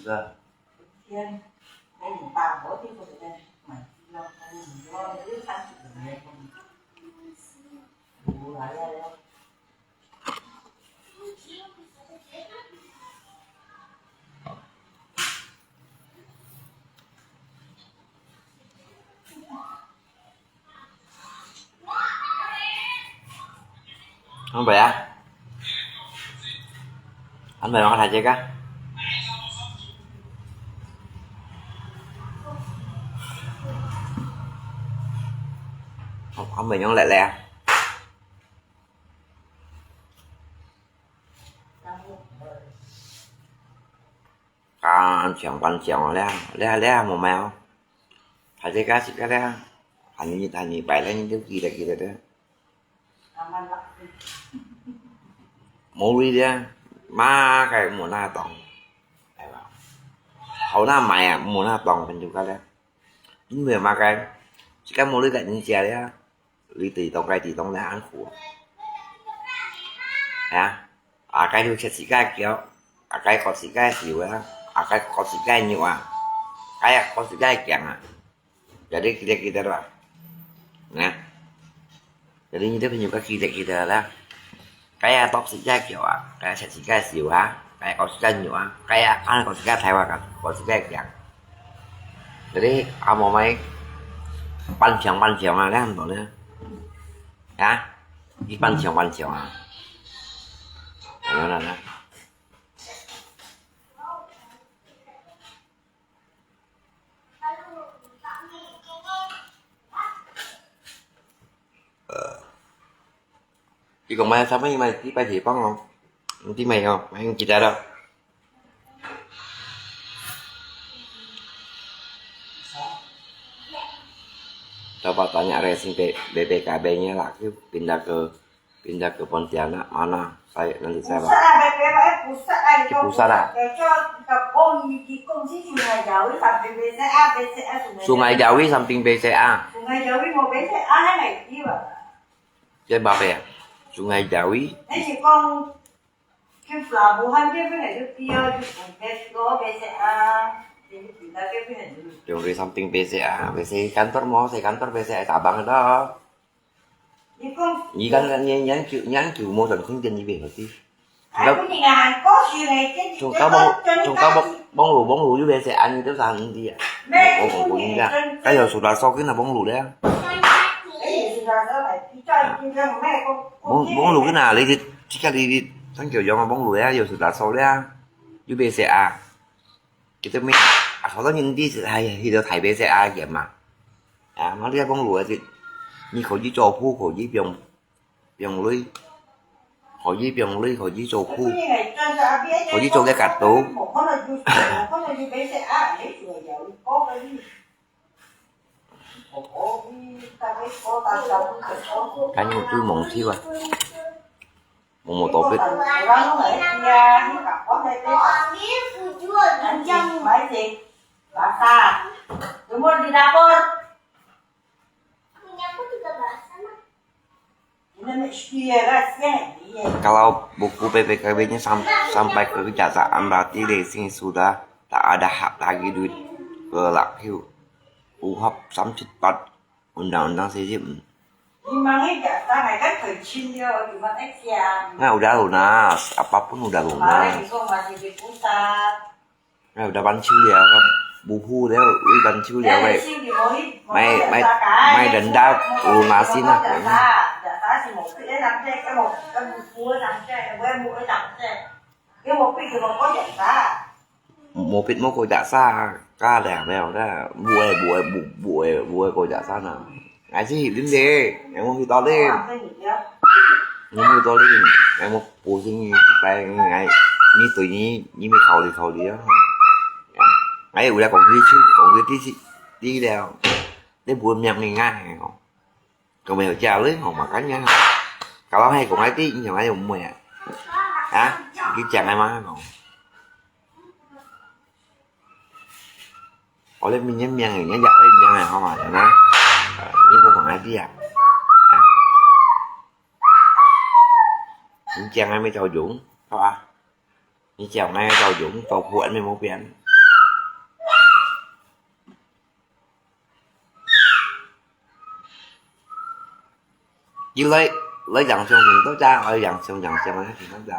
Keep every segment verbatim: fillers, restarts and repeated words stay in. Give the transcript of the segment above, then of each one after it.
是啊。Ăn bài à? Ăn bài mà thầy chơi cả. Ăn bài nhóm lẹ lẹ. Ka ăn chàng pan chàng lẹ, lẹ lẹ mù mèo. Thầy chơi cá xịt cá lẹ. Thầy nhị, thầy nhị bài lẹ, nhưng kì lẹ, kì lẹ. Mù lì lẹ. Mà cái mù na tòng. Hậu na mày à, mù na tòng, phần chịu cá lẹ. Nhưng mà mà cái, chỉ cái mù lì cái những chia lẹ. Lì tì tòng cái tì tòng lẹ ăn khổ. Hả? À, cái đu chết xịt cái kiểu. À, cái có xịt cái xìu à. À, cái có xịt cái nhiều à. Cái có xịt cái kiang à. Jadi kita-kita lah. Nah. Jadi ini dia punya kaki kita-kita lah. Kaya top xịt cái kiểu à. Kaya chết xịt cái xìu à. Kaya có xịt cái nhiều à. Kaya ăn có xịt cái Thái Lan à. Có xịt cái kiang. Jadi, amo mai pan chàng pan chàng à, kan, tau nè. Hả? Đi pan chàng pan chàng à. Đó, đó, đó. Ờ. Đi còn mai sao mấy mai đi bay thì bắn không? Đi mày không? Mày không chỉ ra đâu. Coba tanya racing B-, B P K B-nya lah, pindah ke, pindah ke Pontianak mana? Saya, nanti saya lah. Pusat lah, B P K B pusat lah. Di pusat lah. Sungai Jawi samping B C A. Sungai Jawi mau B C A kan, nggak iya, Pak? Dia apa ya? Sungai Jawi. Kan, Yung di samping B C A, B C kantor mo, sa kantor B C A, tabang ito. Ni kan, ni, ni, ni, ni, mo, sa kung din, ibe, hati. Chúng ta bóng, chúng ta bóng, bóng rổ, bóng rổ, U B C ăn, chúng ta ăn đi à. Bóng rổ, bóng rổ, cái giờ sụt là sau cái là bóng rổ đấy. Bóng, bóng rổ cái nào, lấy đi, chỉ cần đi, đi, thằng Kiều Dòng là bóng rổ đấy, giờ sụt là sau đấy à. U B C A. Kita mi, à, có rất nhiều đi, hay, thì đó thấy B C A kiểm mà. À, mà đi bóng rổ thì, như khẩu dưới cho phu, khẩu dưới biong, biong lui. Khẩu dưới biong lui, khẩu dưới cho phu. Khẩu dưới cho cái cắt tố. Cái như tôi mong thiêu à. Mong một tổ biết. Basah. Semua di dapur. Kalau buku P P K B-nya sam-, sampai ke kejaksaan, berarti Lê Sing sudah tak ada hak lagi duit ke Lakiu. Uhap samjit pat undang-undang sijip. Memangnya jaksa kan kecil dia, cuma X ya. Nah, udah lunas, apapun udah lunas. Kemarin itu masih di pusat. Nah, udah ban chiu liao, kan buhu liao, ui ban chiu liao, wei. Mai, mai, mai denda lunasin lah. Một pít mo ko jaksa, ka leng leo da, bu, bu, bu, bu ko jaksa na. Ngai si hip lim de, ngai mo hip to lim. Ngai mo hip to lim, ngai mo pu sing ni pai ngai, ni tui ni, ni mi khau li khau li a. Ngai u la kong ki chu, kong ki ti si, ti leo. Ni bu miang ni ngai ko. Ko mèo cha lui hong ma kan ngai. Kalau hai kong ngai ti, ni ngai u mui a. Ha? Ki chang ngai ma ko. Oleh minyak miang ini ya, oleh miang ya, hong ma na. Ni bu kong ngai ti a. Ha? Ni chang ngai mi chau jung, ko a. 你講那個叫永福福，還沒毛病。你來，來養熊熊，到家來養熊養熊，那挺好的。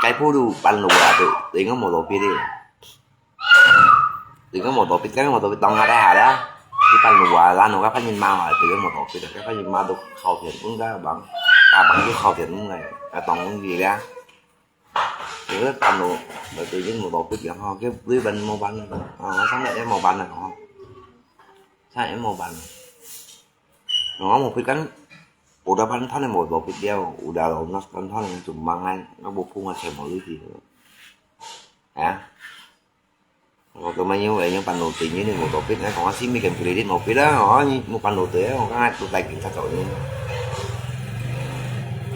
該步路半路啊，對，對，我無路別的。 你个摩托車，个摩托車當下在下啦，你半路啊，然後个別人罵啊，對个摩托車，个別人罵都靠前，應該忙，打忙就靠前，應該，啊，當然个啦。你个半路，就對个摩托車吼，叫你辦無辦啊，啊，上來也無辦啊，吼，上來也無辦啊。我無必干，有的半攤的摩托車了，有的有那半攤的做忙啊，我無碰啊，全部都是，啊。 我根本因為有半路對你，你無道德，你講我性命跟佢哋無必啦，哦，你無半路對啊，我剛才都帶警察走你。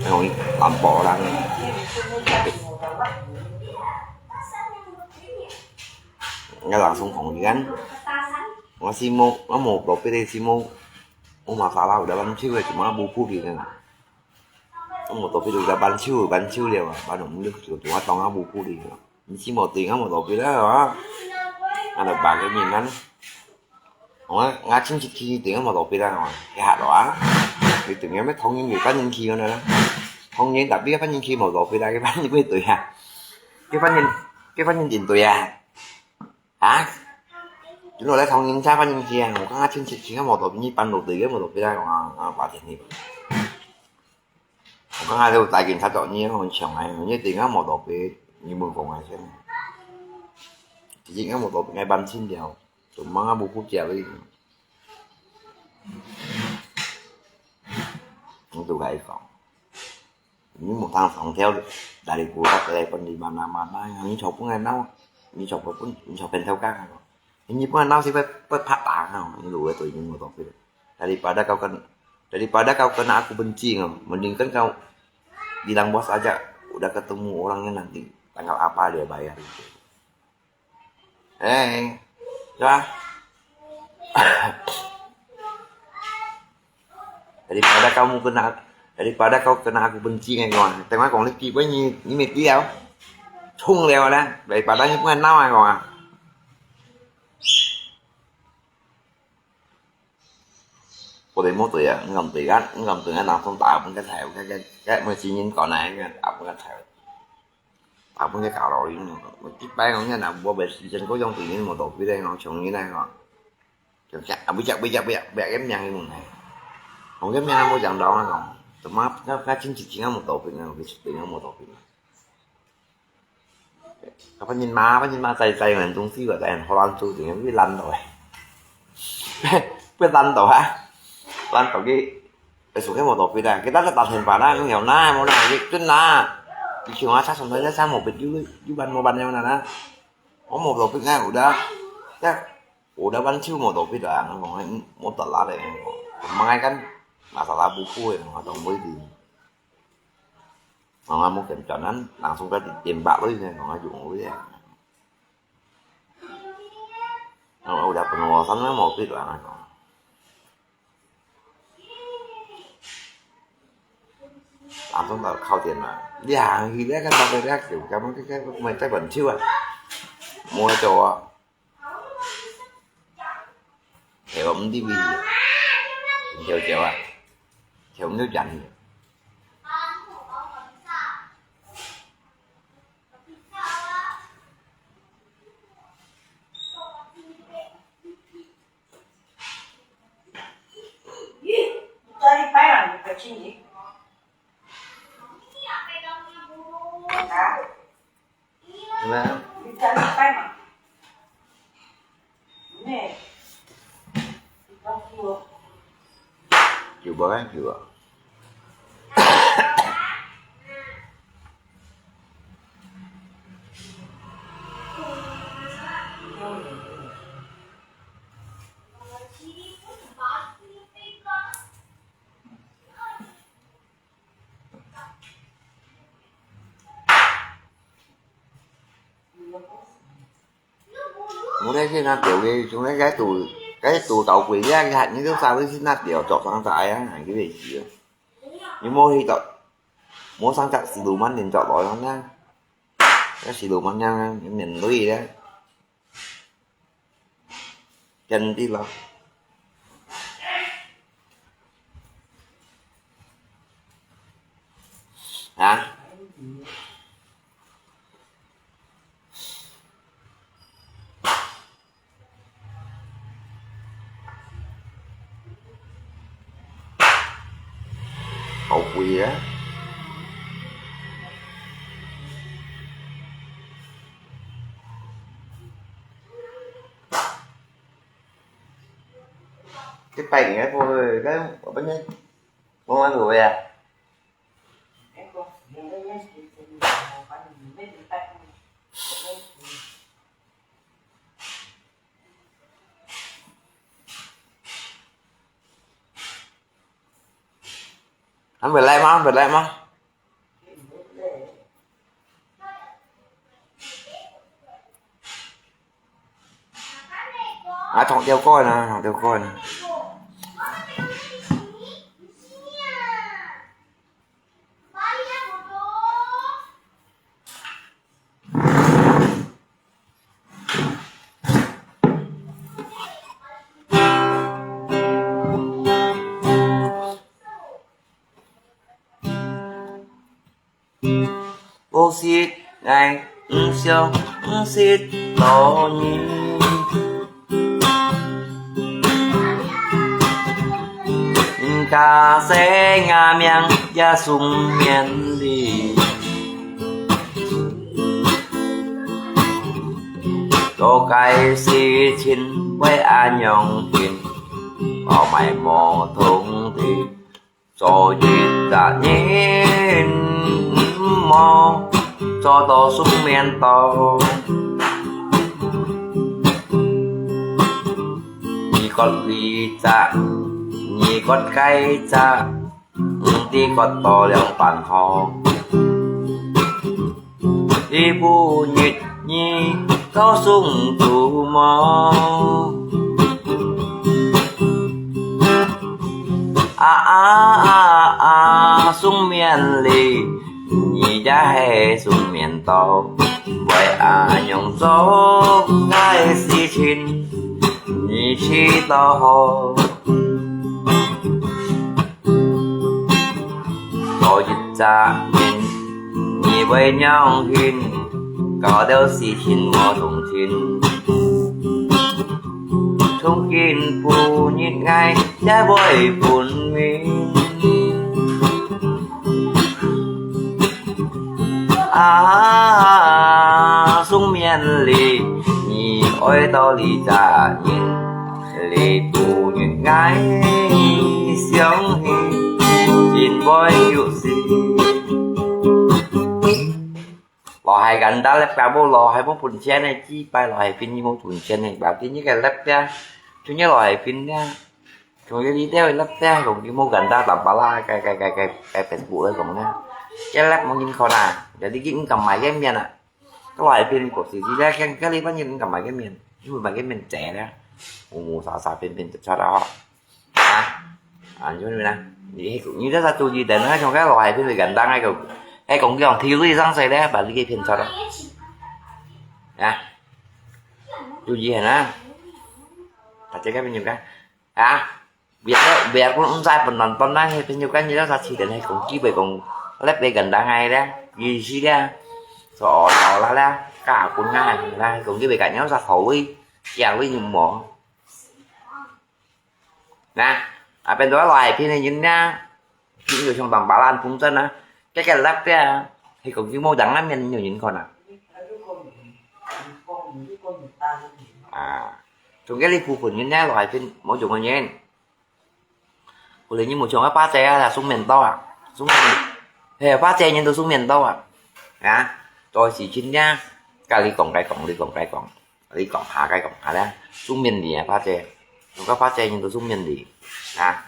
哎，我南部人，我人送紅煙，我是無，我無道德的是無，我馬莎拉有得挽手的，怎麼不顧慮呢？我無道德有得挽手，挽手了啊，挽了，我就，就，就，我當下不顧慮了。 你是無對我無道德啦，啊？啊，就白个人啊。我，我親戚去對我無道德啦，哦，一下咯啊。你對我要同人有半人去个呢？同人tapi个半人去無道德啦，个半人不對啊。个半人，个半人真對啊。啊？你落來同人差半人去啊？我剛剛親戚去个無道德，你半路對个無道德啦，啊，啊，白天去。 我剛才都帶警察走，你很強啊，你對我無道德，你問講啊先。其實我無道德，愛辦清了，就忙啊無顧家己。我都來講，你無通上跳，哪裡不到來分你慢慢慢慢，你坐不來鬧，你坐不，你坐偏頭講啊。 你本來鬧是會，會拍打吼，你就會對你無道德。Daripada kau ken-, daripada kau kena aku benci ngo, mendingkan kau bilang bos aja, udah ketemu orang yang nanti tanggal apa dia bayar itu. Eh, 是吧？ Daripada kamu kena, daripada kau kena aku benci ngai kau. Tengok kong lagi pun ni, ni mesti ya. Chung leo lah. Daripada ni pun kenal ngai kau. 我哋無對啊，毋敢對啊，毋敢對啊，人送打分个頭，个，个，个，每次人講啊，个打分个頭。 打分个搞到你，我一般講，若無，無時間，嗰種對人無道德个，講像你來講，就講，啊，不要，不要，不要，不要，个命个問題。講个命無講到啊，講，怎麼，那，那親戚間無道德啊，佢對人無道德啊。啊，反正罵，反正罵，在，在人中死个，在人荷蘭州，就會爛到欸。會爛到啊，爛到佢 哎，手機無道德啦，佢等下打電話啦，用搖啦，無啦，佢真啦。以前啊，差上頭一三毛八，有，有辦無辦了啦啦。我無道德啊，有的，這，有的挽手無道德啊，我講，哎，嗯，無得啦咧，我講，買間，masalah buku个，我講，無一定。我講，無跟轉，咱，人送个電話落去呢，講，用落去啊。我有條朋友，三年無必然啊，講。 啊，總到靠近啦。你行去了，看到个了，就感覺个，个，个，个，个，手啊，無得做啊。係我毋知咩，跳跳啊，跳毋到人。 有無啊？有啊。 我咧去那釣个，像那个賭，該賭搞鬼呀，你都啥都去那釣，早上早呀，還去那釣。你莫去到，無三隻四路萬連著來呢，該四路萬連面對咧，真的咯。啊？ 好貴啊！一百年个貨，該我本來我買落去啊。 還袂來嗎？還袂來嗎？啊，唱條歌呢，唱條歌呢。毋識𠊎，毋想，毋識到你。人家寫𠊎名也送面禮。做該事情會恁樣緊，我乜無通知。 做一隻人，毋好做到送面到。你割這隻，你割該隻，毋知割到兩半好。 你分日你到送做無？啊啊啊啊，送面禮，你也係送面到，會恁樣做个事情，你知道好。 做一隻人，你會仰形，搞到事情無同情。從今晡日𠊎也會分明。啊，送面禮，你愛到這隻人。 你分日𠊎想起，真會有事。老弟，簡單咧，無老弟無分錢个，幾擺老弟朋友無分錢个，無朋友个laptop，就係老弟朋友，就係你兜laptop，講佢無簡單，打巴拉，該該該該該Facebook來講呢，該laptop無人看啊，jadi佢毋敢買个面啊。 該話係變國際，而且該，該裡班人毋敢買个面，因為買个面濟咧，烏烏沙沙變變就出來吼。啊，啊，你明白？你，你這下注意等，該種該話係變簡單，該個，該講講體育上誰咧，把你給騙出來。啊，注意下啊，大家該邊有看啊？ 啊，biar biarpun毋使分人分人，係朋友間，你兜儕試等係講機會講，let's say簡單个咧，意思咧，所以啦咧，加分啊啦，講機會間，你兜儕討論，行論有無？啊，啊，變做來騙个人咧， 你有想當巴蘭風箏啊，該个laptop啊，係講佢無當个面有人看啊。啊，從該裡部分人呢，來係無用个人。可能你無像个巴姐啊，送面到啊，送面，係，巴姐人都送面到啊。啊，做事情呢，該你講該講，你講該講。 你講下，該講下咧，送面禮啊，巴姐。有个巴姐人都送面禮啊。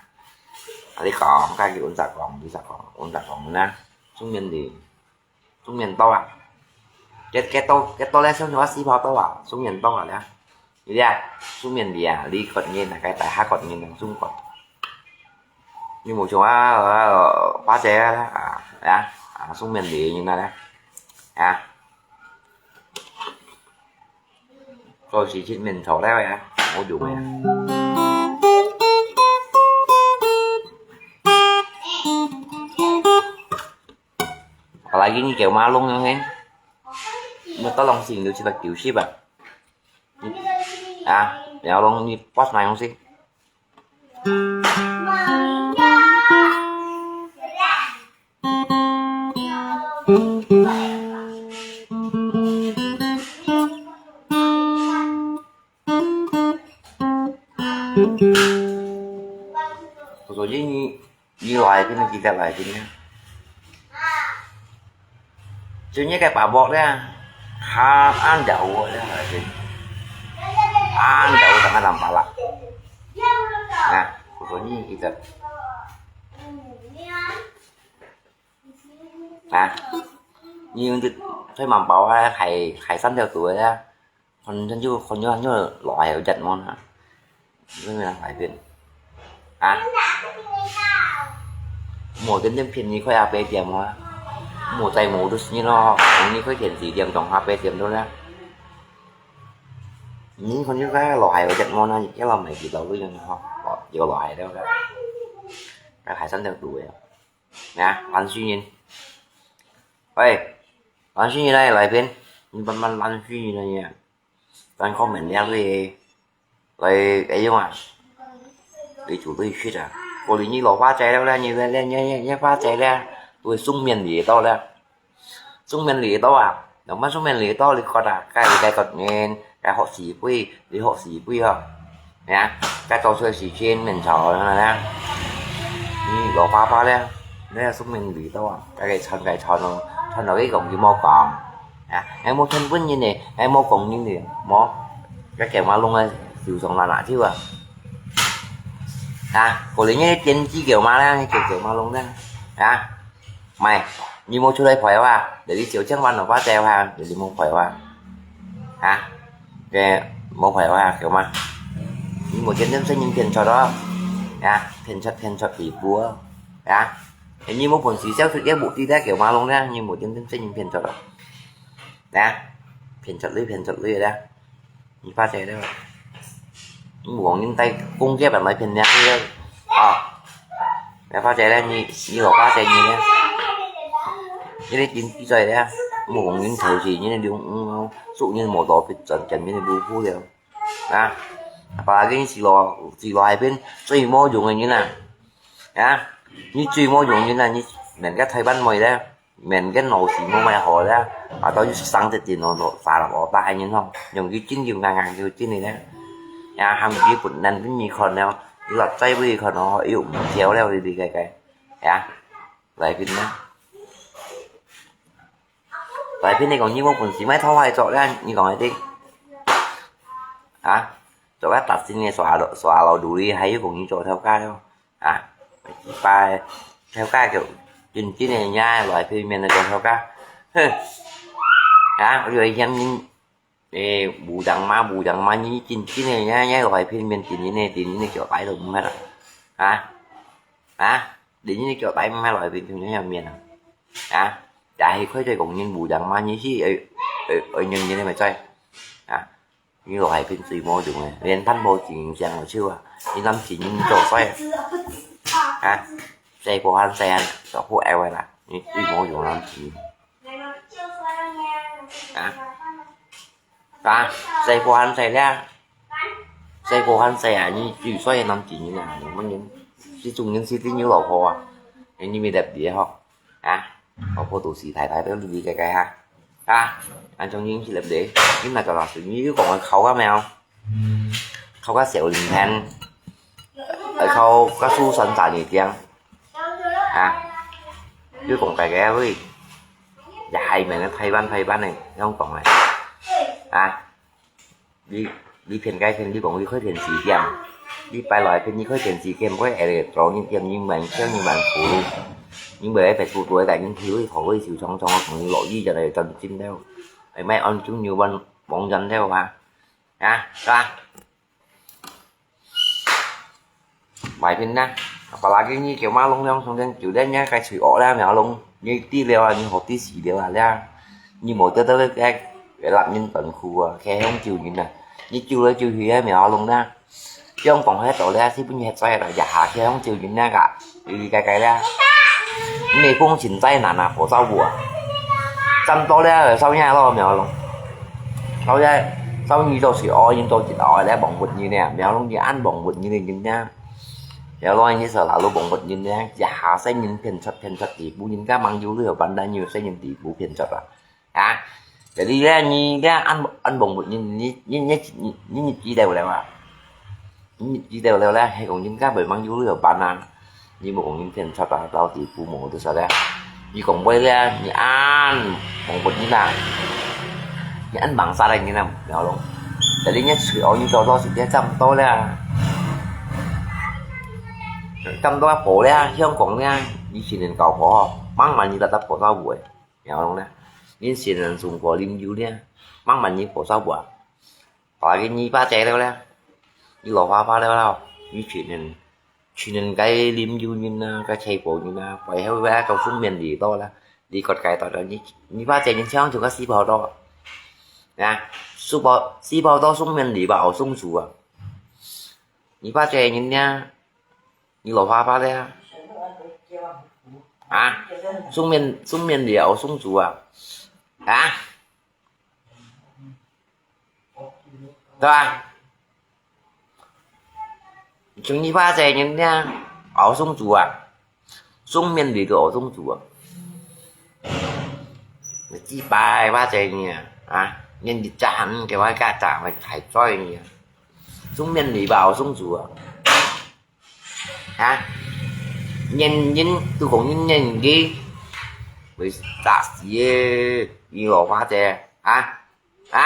啊，你講，該佢穩實講，你實講，穩實講啦，送面禮，送面到啊。幾，幾多，幾多咧？送咗四百多啊，送面到啊咧。你啊，送面禮啊，你個人啊，該大下個人啊，送個。你無像啊，啊，巴姐啊，啊，啊。啊，送面禮人啊，啊，做事情面頭了呀，好用呀。Apalagi你叫馬龍樣嘿，你到lòng sin就知道九十啊。啊，然後你pas那樣先。 所以你，你來跟你幾个來跟你。就你个爸爸咧，他按照我咧，還是按照我个nampak啦。啊，所以你幾个。 啊，你用這菜滿包啊，海，海產條肚个啊，看，看就，看就，看就落海有一隻毛啊，你有沒有海邊？啊？無點點便宜開阿伯店啊，無在無就算咯，你開電視店當阿伯店都啦。你看就該落海有一隻毛啊，一落買幾多個人吼，有落海了个，該海產條肚个。 啊，爛衰人。喂，爛衰人來，來邊，你慢慢爛衰人啊你啊。咱講明了个，來，哎用啊，你做對事啊。過年你老花仔了啦，你，你，你，你，你花仔了，都會送面禮到了。 送面禮到啊，兩班送面禮到，你覺得該，該個人，該學士杯，你學士杯啊，呀，該做出事情面頭了啦，你老花花了，你要送面禮到啊，該個穿該穿咯，穿到佢講佢無講，啊，還無穿本人呢，還無講人呢，無，該叫馬龍啊，受傷啦哪條啊，啊，過來你點幾叫馬啦，你叫叫馬龍啦，啊。 Mai, ni mo chulai phoi wa, jadi chiu chang wan no pa chai wa, jadi mo phoi wa. Ha? Ke mo phoi wa, kiểu mà. Ni mo chân chân sen nhìn tiền cho đó. Ya, tiền cho, tiền cho tỷ phú. Ya. Thế ni mo phun xí xéo sự kia bụ ti thế kiểu mà luôn nha, ni mo chân chân sen nhìn tiền cho đó. Ya. Tiền cho lưới, tiền cho lưới đó. Ni pha chè đó. Muông nhìn tay công kia bạn nói phiền nhạc đi. Ờ. Cái pha chè đó, ni, ni lọ pha chè ni đấy. Ni đấy chín tí chè đấy. Muông nhìn thấu gì, ni đấy đúng, sụ như một đó, bị trần trần như bu bu đấy. Đó. Apalagi ni xì lò, xì lò hai bên, xì mô dùng như này. Đó. Ni xì mô dùng như này, ni mình cái thay bánh mì đấy. Mẹn cái nổ xí mô mai hò đó, à, tao yuk sang tết tiền nổ nổ phá lắm, ổ ta hai nhân không, nhung cái chín yuk ngang ngang yuk chín này đấy. Ya, ham cái bụt năn cái mì khòn nèo, cái lọt chay với khòn nó, yuk kéo leo đi đi cái cái. Ya, lại pin đó. Lại pin này còn như một cuốn xí mai thâu hai chỗ đấy, như còn hai tí. Hả? Chỗ bácตัดสิน này xóa lọ, xóa lọ đủ đi, hay yuk cũng như chỗ theo cái đó. À, ba theo cái kiểu chính chính này nha, loại phim miền này còn theo cái. Hừ. Hả, rồi hiếm những, ê, bù đằng má, bù đằng má, như chính chính này nha, nha, loại phim miền chính chính này, chính chính này kiểu tái rồi không hết rồi. Hả? Hả? Chính chính này kiểu tái không hết loại phim, phim nhớ miền à. Hả? Chả hay khói chơi cũng nhìn bù đằng má, như gì, ê, ê, ê, nhìn nhìn này mà chơi. Hả? 你落海邊最無用个，連趁無錢正有手啊！你諗錢你做衰啊？啊，細波還細啊，做好愛話啦，你最無用諗錢。啊，啊，細波還細咧，細波還細啊，你最衰諗錢啊！你乜人，這種人是真有老婆啊！你咪特別吼，啊！ 我婆肚屎大大都理解解哈。啊，恁樣人去立咧，你那個老師，你又講个考个沒有？考个小零天，呃，考个書生啥你講？啊，又講个个喂，也還沒个台灣台灣呢，樣講个，啊。 你，你騙該騙，你講你開電視店，你擺來騙，你開電視店，我係做你店，你蠻香，你蠻苦，你袂係白苦苦个，你去去頭去受傷傷，同你落雨就來真真了，係咪安中有萬望人了啊？啊，是吧？ Mai pin na, apalagi ni kiểu mà lông lông, xong đến kiểu đến nhá, cái sủi ổ ra mà lông, 你知了啊，你好知死了啊，這，你無得到該，該，該男人短褲啊，該香蕉人啊，你救來救去，該苗龍呢？ 像講該到咧，係分你歇災啦，這下去向朝人那个，哩哩該該咧。你風情災難啊，火燒湖啊。差不多咧，燒夜咯，苗龍。燒夜，燒夜做事，哦，人做一哦，咧，亡活人咧，苗龍你恁亡活人咧，人咧。苗龍你說啦，都亡活人咧，這下細人騙出騙出地步，人家網友都有辦法，有細人地步騙出啊。 啊，jadi咧，你咧，恁，恁忙活，你，你，你，你，你，你日子了了啊？你日子了了咧，係講人家袂忙有了辦啊？你無講人騙出啊，到底父母都說咧，你講話咧，你恁忙活你啦，你恁忙殺个人啊，了咯。Jadi你吹哦，你做做事咧，差不多咧，差不多啊，婆咧，香港咧，你去年搞婆，慢慢你搭搭婆到位。 苗龍咧，人先生送過啉酒咧，慢慢你火燒火。把佢二八節了咧，你老花花了啦，你去年，去年該啉酒人啊，該吹波人啊，背後啊，到送面禮到啦，你個該到了，你，二八節人像就个四包多。啊，四包，四包多送面禮吧，好送出啊。二八節人呢， 你老花花咧？啊？送面，送面禮送豬啊？啊？對吧？送二八節人咧，送豬啊？送面禮个送豬啊？你幾百八節人啊？啊？人一隻人个話，家長个大災呢？送面禮吧，送豬啊？ 啊？人人都講人人个，會殺死个，你老花姐，啊？啊？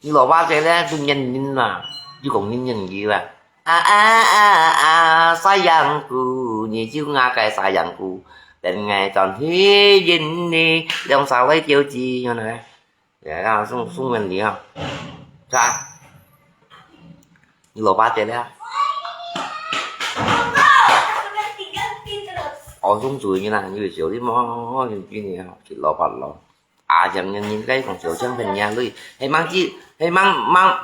你老花姐咧，都人人啊，又講人人个啦。啊啊啊啊，sayangku，你就我个sayangku，等𠊎轉去認你，兩儕來鬥智，原來。 Ya，送，送分你啊。是啊。你老爸姐咧？哦，送主人啦，你會笑你麼？你今年啊，七老八老。啊，像人，人家講小強分人類，係吂知，係吂，吂，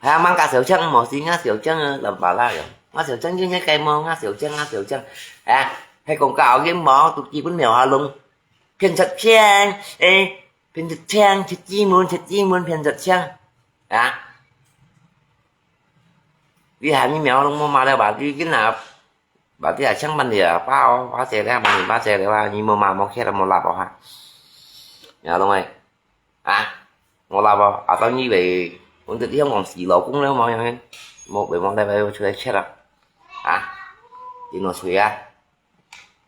係啊，吂甲小強，無事，𠊎小強啊，lâm巴啦喲。𠊎小強，你該个無，𠊎小強，𠊎小強。哎，係講搞个無，都基本苗下弄。 騙出錢，誒，騙出錢，出資門，出資門，騙出錢，啊？你還你苗攏無買了吧？你今仔，把這錢還你啊，爸哦，爸姐了，還你爸姐了啊，你無買無吃了，無納哦哈。苗攏誒，啊？無納哦，啊，到你為，我這地方講死老公了，無樣，無，無，無，無，無出來吃了，啊？你拿出啊？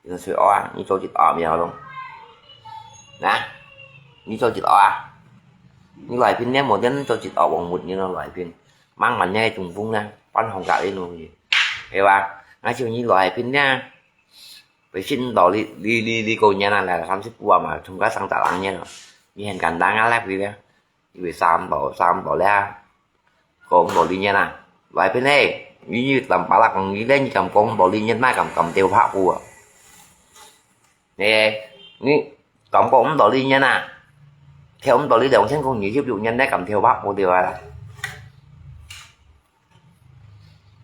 你說啊，你做一下苗咯。啊？你做一下啊？你來賓呢，無定做一下王物，你咯來賓。吂問呢，中風呢，半紅格一路去。係吧？那就你來賓呢，會信到你，你，你，你過年啊，來三十步啊嘛，從該上十零年咯。你很簡單啊，來回咧。 因為三寶，三寶咧，講道理呢啦，來賓誒，你，你敢巴拉講你咧，你敢講道理呢，哪敢敢丟拍鼓啊？誒，你敢講毋道理呢啦？跳毋道理兩千公里，十六年咧，敢丟拍鼓對啊啦？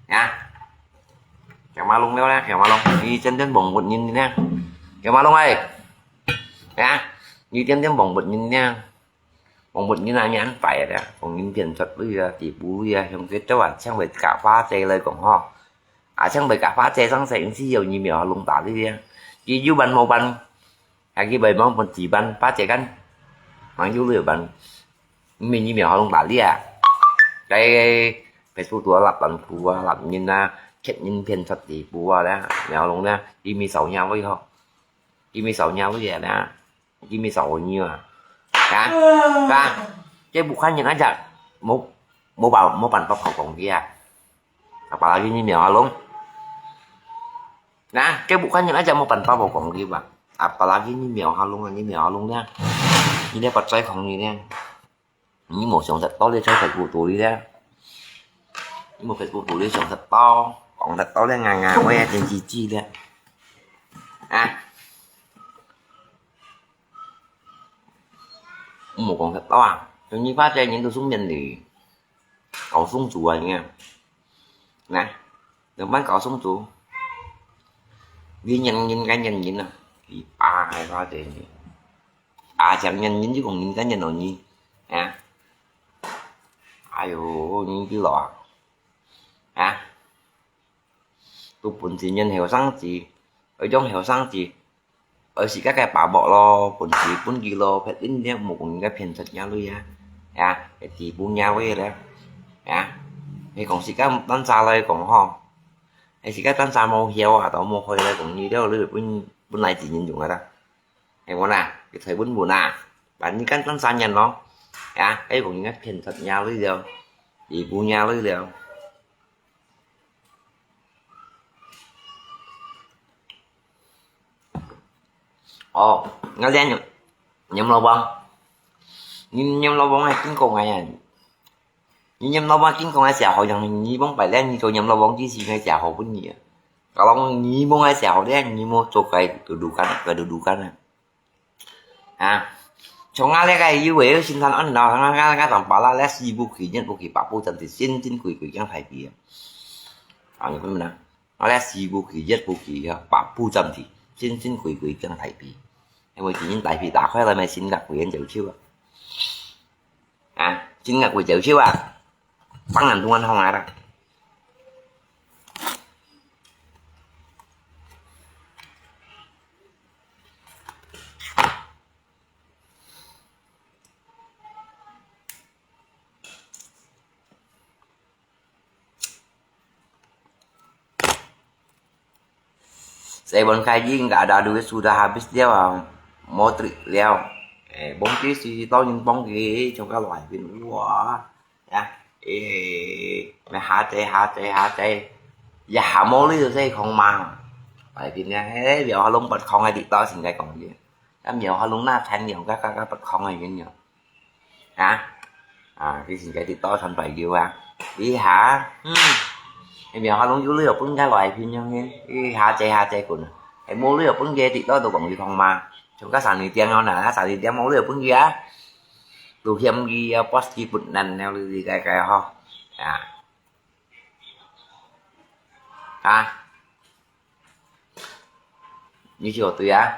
啊？強馬龍了咧，強馬龍，你真正蒙活人呢？強馬龍誒，啊？你真正蒙活人呢？ 講物人啊，恁壞啊，講人騙出去啊，地步啊，像這兜啊，像會假花姐來講吼，啊，像會假花姐上身，毋係有疫苗啊，弄打你啊，佢有辦無辦，還佢會忙分幾辦，花姐幹，忙有了辦，毋係疫苗啊，弄打你啊，該Facebook都啊，立人褲啊，立人啊，騙人騙出地步啊，咧，苗龍咧，佢咪少年位吼，佢咪少年位啊，咧。 佢咪少年啊？啊？啊？這武漢人啊，就無，無辦，無辦法好講佢啊。Apalagi你苗下龍。啊？這武漢人啊，就無辦法好講佢吧。Apalagi你苗下龍啊，你苗下龍呢？你這發災狂你呢？ 你無想得到咧，在Facebook肚裡咧。你無Facebook肚裡想得到，講得到咧，硬硬話啊，真是知咧。啊，毋好講忒多啊，像你發這人都送面禮，搞送子啊，你看，那，怎麼搞送子？你認人該認人啊，你爸還發這人，啊，像認人就講人該認到你，啊，哎喲，你幾老啊？啊？ 都本身人後生仔，愛用後生仔，愛自家个把握咯，本事分佢咯，別人咧無講人家騙出若鐳啊，呀，係地步若鐳咧，呀，係講自家單儕來講吼，係自家單儕無曉啊，都無會來講你了，你本本來自然用个啦，係無啦，佢才穩穩啊，但你敢單儕人咯，呀，係講人家騙出若鐳了，地步若鐳了。 哦，𠊎這閻羅王，你閻羅王還經過𠊎啊！你閻羅王經過𠊎寫好，你往擺咧，你做閻羅王之時，𠊎寫好分你啊！假如你無𠊎寫好咧，你無做該个路干，該个路干啊！ 啊，像𠊎這个有个心酸案咯，𠊎𠊎𠊎當巴拉咧，死無去，日無去，百步斬地，神神鬼鬼驚大悲啊！啊，你看咩啊？𠊎咧死無去，日無去，百步斬地，神神鬼鬼驚大悲。因為今日大悲打開來，咪神甲鬼人走手啊！啊，神甲鬼走手啊！當然都安好啊啦。 洗碗開已經ada duit sudah habis了啊，無trip了。誒，幫佢是當然幫佢，從該來邊，哇，呀，誒，咪下濟下濟下濟，一下無鐳就使囥嘛。來邊呢，誒，有下攏不空个地道，應該講嘅。 啊，廟下攏拿田樣，甲甲甲不空个樣樣。啊？啊，佢是該地道傳牌友啊。一下，嗯，廟下攏有鐳分个來平樣个，一下濟下濟滾啊。係無鐳分个地道都講佢通嘛。像甲三里店樣啦，三里店無鐳分佢啊。都嫌佢啊，bos佢不難了，你該該吼。啊。啊。 你就對啊。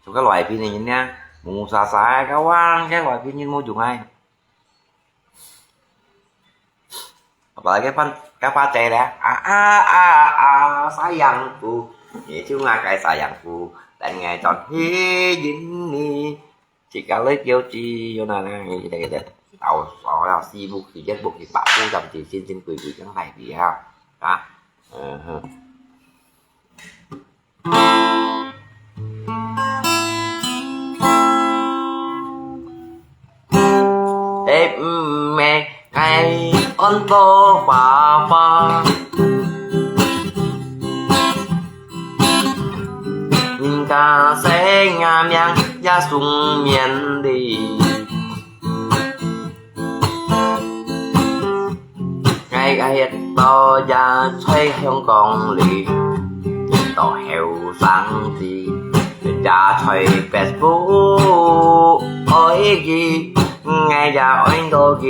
做个來賓个人呢，無啥啥个，个話个來賓人無用啊。Apalagi pan，个話題咧，啊啊啊啊，sayangku，你就愛个sayangku，等𠊎轉去認你。 自家來叫自由啦，那个个个，到到了四步去，一步去，八步，甚至神神鬼鬼个来个啊，啊，嗯哼。誒，毋係，該安到爸爸。 人家姓𠊎名也送面哩。𠊎个一到也在香港哩，一到後生仔，也在Facebook愛佢，𠊎也愛到佢。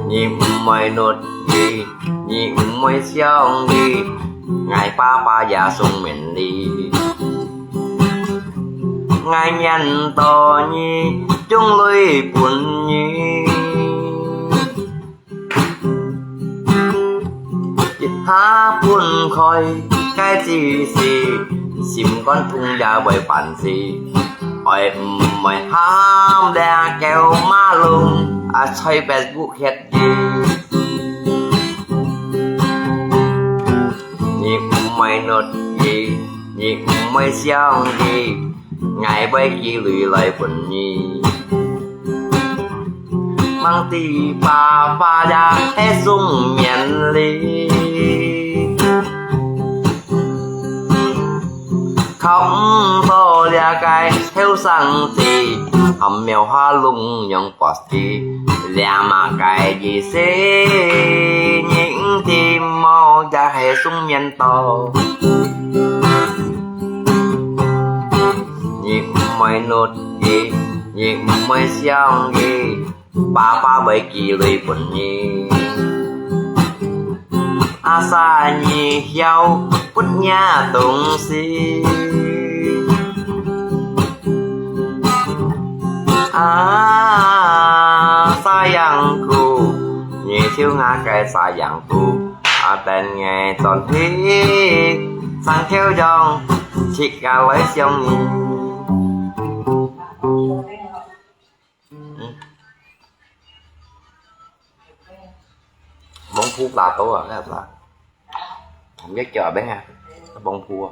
你毋會努力，你毋會想佢，𠊎爸爸也送面哩。𠊎認到你，將來分你。 一下分開，該只是心肝痛也會辦事。愛毋愛喊這狗馬龍，啊，在Facebook歇佢。你毋愛努力，你毋愛想佢， 𠊎會寄鐳來分你。吂知爸爸也係送面哩。靠毋到這个後生仔，含苗下弄樣發起，這麼个意思？你毋知無，也係送面到。你毋會努力，你毋會想佢，爸爸會寄來分你。阿三，你曉分這東西。 啊，sayangku，你就𠊎个sayangku，啊，等𠊎轉去，上口中，自家來想你。嗯。Bông phu pla tô à, cái pla. Không biết kiểu bên à. Bông phu à.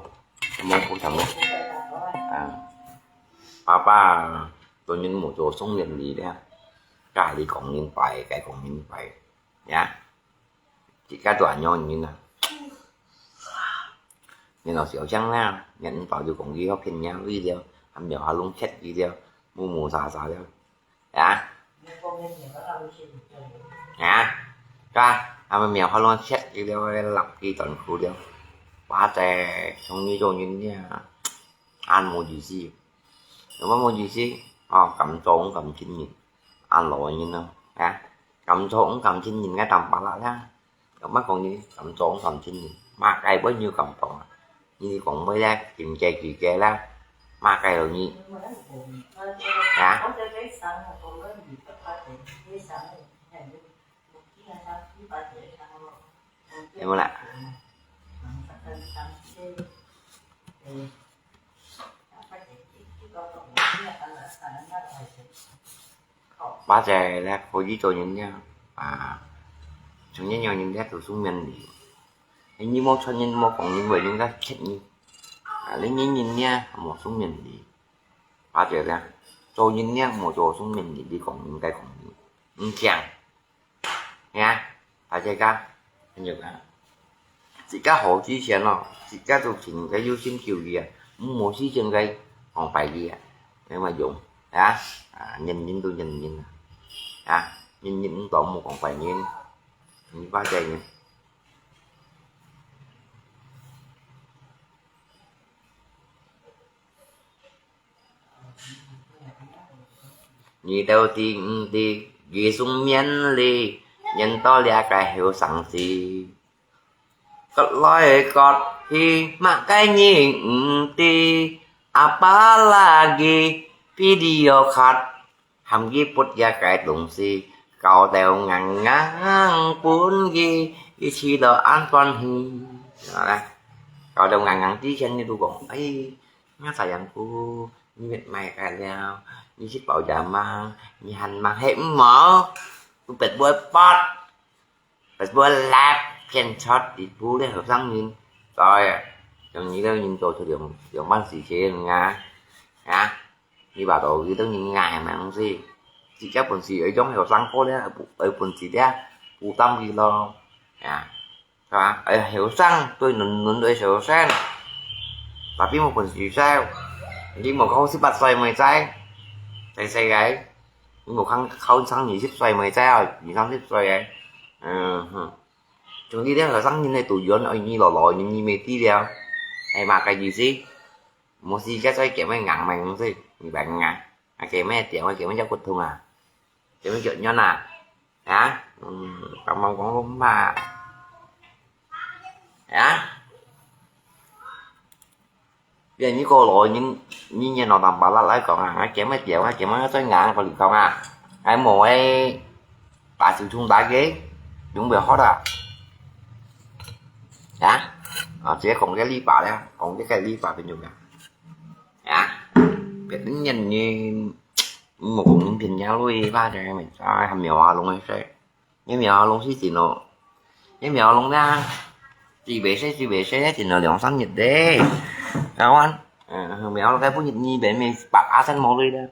Bông phu thằng. À. 爸爸，做人無做送人禮了，家裡講人拜，該講人拜，呀，自家做恁樣人啊。你老小強啦，你毋早就講佢要騙人家了，還沒有好弄chết佢了，無無啥啥了，呀，呀，家，還沒有好弄chết佢了，落佢斷褲了，或者從你做人呀，恁無意思。 有麼無意思？哦，敢做毋敢承認，恁老个人咯，啊，敢做毋敢承認，該當巴拉啦。有麼講你敢做毋敢承認，麼个會有敢做啊？你講話咧，經濟經濟啦，麼个咯你，啊？ 有無啦？巴姐咧，可以做人了啊，像恁樣人咧，都送面禮。你無出人，無講人，為人家欠你啊，你人人咧，無送面禮。巴姐咧，做人咧，無做送面禮，你講人該講人，毋聽。 呀，大家，朋友啊，自家好之前咯，自家都尋个有心救佢啊，毋好事情个講拜佢啊，有麼用啊？啊，人人都人人啊，啊，人人毋當無講拜人，你巴姐人。 你兜知毋知，佢送面禮，引到這个後生仔。割來割去，麼个人毋知，apalagi video card，喊佢撥這个東西，搞到硬硬分佢，佢試到恁歡喜。啊，搞到硬硬之前，你都講，哎， 𠊎sayangku，你乜買个了，你食飽也吂，你還吂係毋好？都別會發，別會lap騙出一步咧後生人，所以，像你兜人做出兩，兩萬四千啊，啊，你話到佢兜人啊，係毋係？自家本事愛用後生哥咧，愛本事咧，負擔佢咯，啊。 係吧？哎，後生對輪，輪對後生，tapi無本事受，你無靠十八歲妹仔，細細个，你無靠，靠上二十歲妹仔哦，二三十歲个，嗯哼，總之你後生人个度遠，哎，你老老人你未知了，係麼个意思？無時間再叫咩硬命事，你明啊？啊，叫咩點啊，叫咩叫骨痛啊？ 點樣腳軟啊？啊？嗯，敢講講講嘛？啊？別人個老人，你年老當巴拉來講啊，啊，叫咩點啊，叫咩最硬，我你講啊，還無誒，把手衝打佢，用不了好的。啊？啊，直接講个禮拜咧，講這个禮拜朋友啊。啊？別人呢， 無講人騙人類，巴姐妹仔，還苗阿龍个事。你苗阿龍死定咯，你苗阿龍啦，最尾死，最尾死，死定咯兩三日咧。Kawan，嗯，苗阿龍該本日你明明白阿三毛類啦，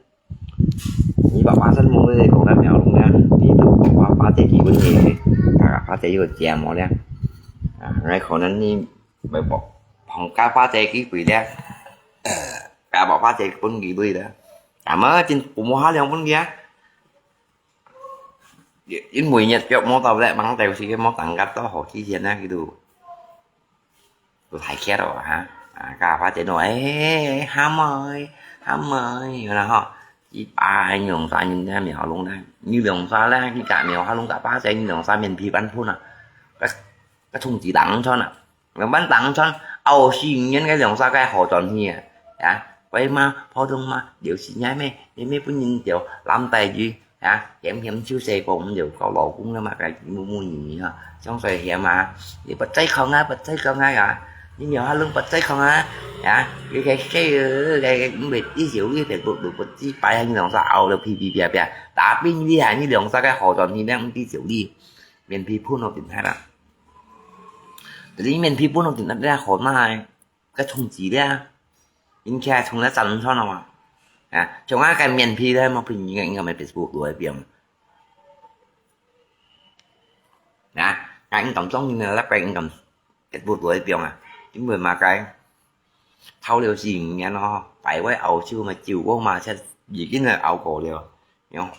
你白阿三毛類講到苗阿龍啦，你都講話巴姐基本嘢，啊，巴姐有講無咧，啊，那可能你 咪無，放假巴姐機會咧，啊，無巴姐分機會咧，啊嘛，真無下量分佢啊。因為日腳無到咧，忙到時間無等甲到好幾天啊，佢都，都太客咯哈。啊，甲花姐講，哎，喊啊，喊啊，有啦吼，一把兩儕人咧，苗下弄咧，你兩儕咧，你甲苗下弄甲花姐，你兩儕面皮板噴啊，甲，甲衝子打穿啊。 兩萬當穿，後四年个兩儕个好轉去啊！啊，乖嘛，普通嘛，了事你咩？你咩分人條攬帶住啊？嫌嫌就細个，毋就交老公了嘛，該母母女女哈，相衰嫌啊！你不再講啊，不再講啊呀！你苗下弄不再講啊！啊，你个細个，个毋會知少，你个不不不知擺你兩儕拗了皮皮啪啪，打拼你啊，你兩儕个好轉去，你毋知少你，面皮噴到變態啦！ 這裡面皮本來就那那好拿个，个充值咧，人家充了賺賺了嘛。啊，像啊个面皮咧，莫騙人个，應該買Facebook多一點。啊，啊，應該中人个，那个應該Facebook多一點啊，因為嘛个，頭了四五年咯，擺位澳洲嘛，照顧嘛，才已經係熬過了，然後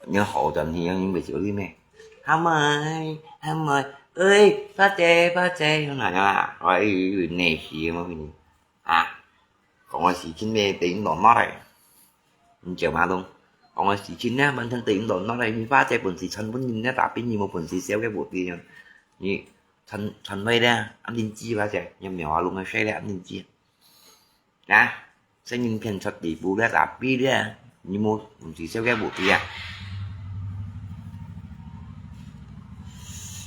你好轉去，你袂少你咩？喊啊，喊啊，哎，花姐，花姐，用哪樣啊？我以為你係麼个呢？啊，講我事情咩，對你落落來，你叫嘛東？講我事情呢，完全對你落落來，你花姐本事賺本人呢，打比你無本事少个無地啊！你賺賺會咧，暗定知花姐，你苗下弄个衰咧，暗定知。 啊，細人騙出地步了，打比了，你無，毋知少个無知啊。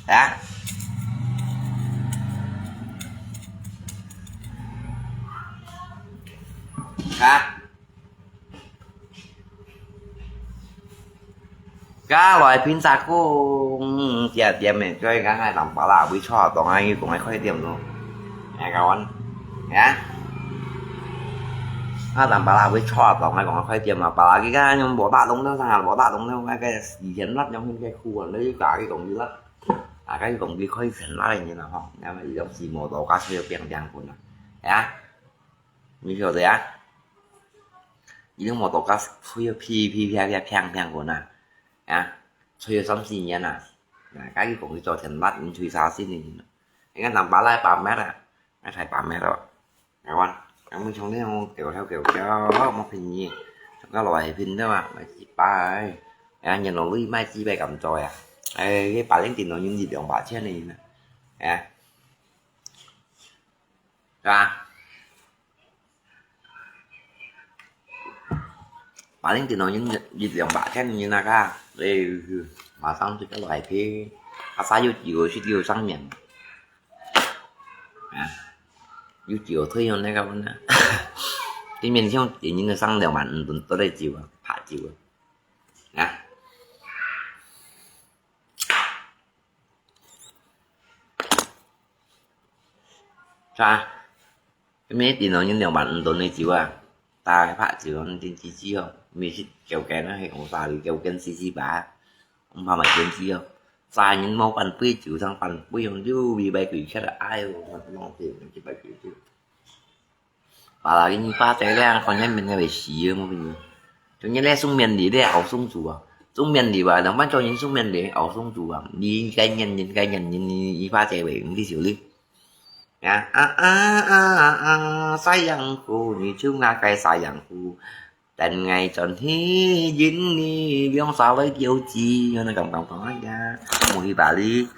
啊？啊？ 該來品茶公，這店面最緊係淡巴拉會錯檔啊，佢講个開店咯。哎，kawan，啊？啊，淡巴拉會錯檔啊，講開店啊，巴拉佢个用無打動了，上下無打動了，那个以前那種那个苦啊，那就搞一種就了，啊，該種就可以成那个人了吼，那么一種是摩托车就变这样子了，啊？你晓得啊？一种摩托车吹到噼噼啪啪砰砰个呐，啊，吹了三四年呐，啊，该佢讲佢做田拉，人吹沙线的，你看淡巴拉把脉啊，那才把脉了，台湾，咱们从那种狗跳狗跳，莫便宜，从个来拼的嘛，买几百，啊，年老里买几百咁多呀，哎，一百零点多用一两百千的呢，哎，是吧？ Paling tino yun, yun yang pakai yun naka, eh, masang tu kalau hai pi, asa yu yu si yu sang mian, ah, yu yu thuê yun naka pun na, ti mian siang ti yun sang liao man, tun tu dai jiu, pa jiu, ah. Sa, kami tino yun liao man, tun dai jiu, ah. 打个拍照，你真支持哦，毋係食狗羹啊，係講沙梨狗羹四四八，毋怕買堅持哦。三人無半杯酒，上半杯用六味白鬼吃的，哎喲，我浪費，一百九十九。把那个你爸在那，看见面那个死哦，我跟你。中间那送面礼的，好送主啊，送面礼吧，两万多人送面礼，好送主啊，你应该念，应该念，你你你爸在位，你就哩。 Ya, ah, ah, ah, ah, ah, sayangku, ni cuma kai sayangku. Dan ngai chon hi yin ni liong sa lai kiu chi, yo na kam kam kam ya. Mu hi Bali.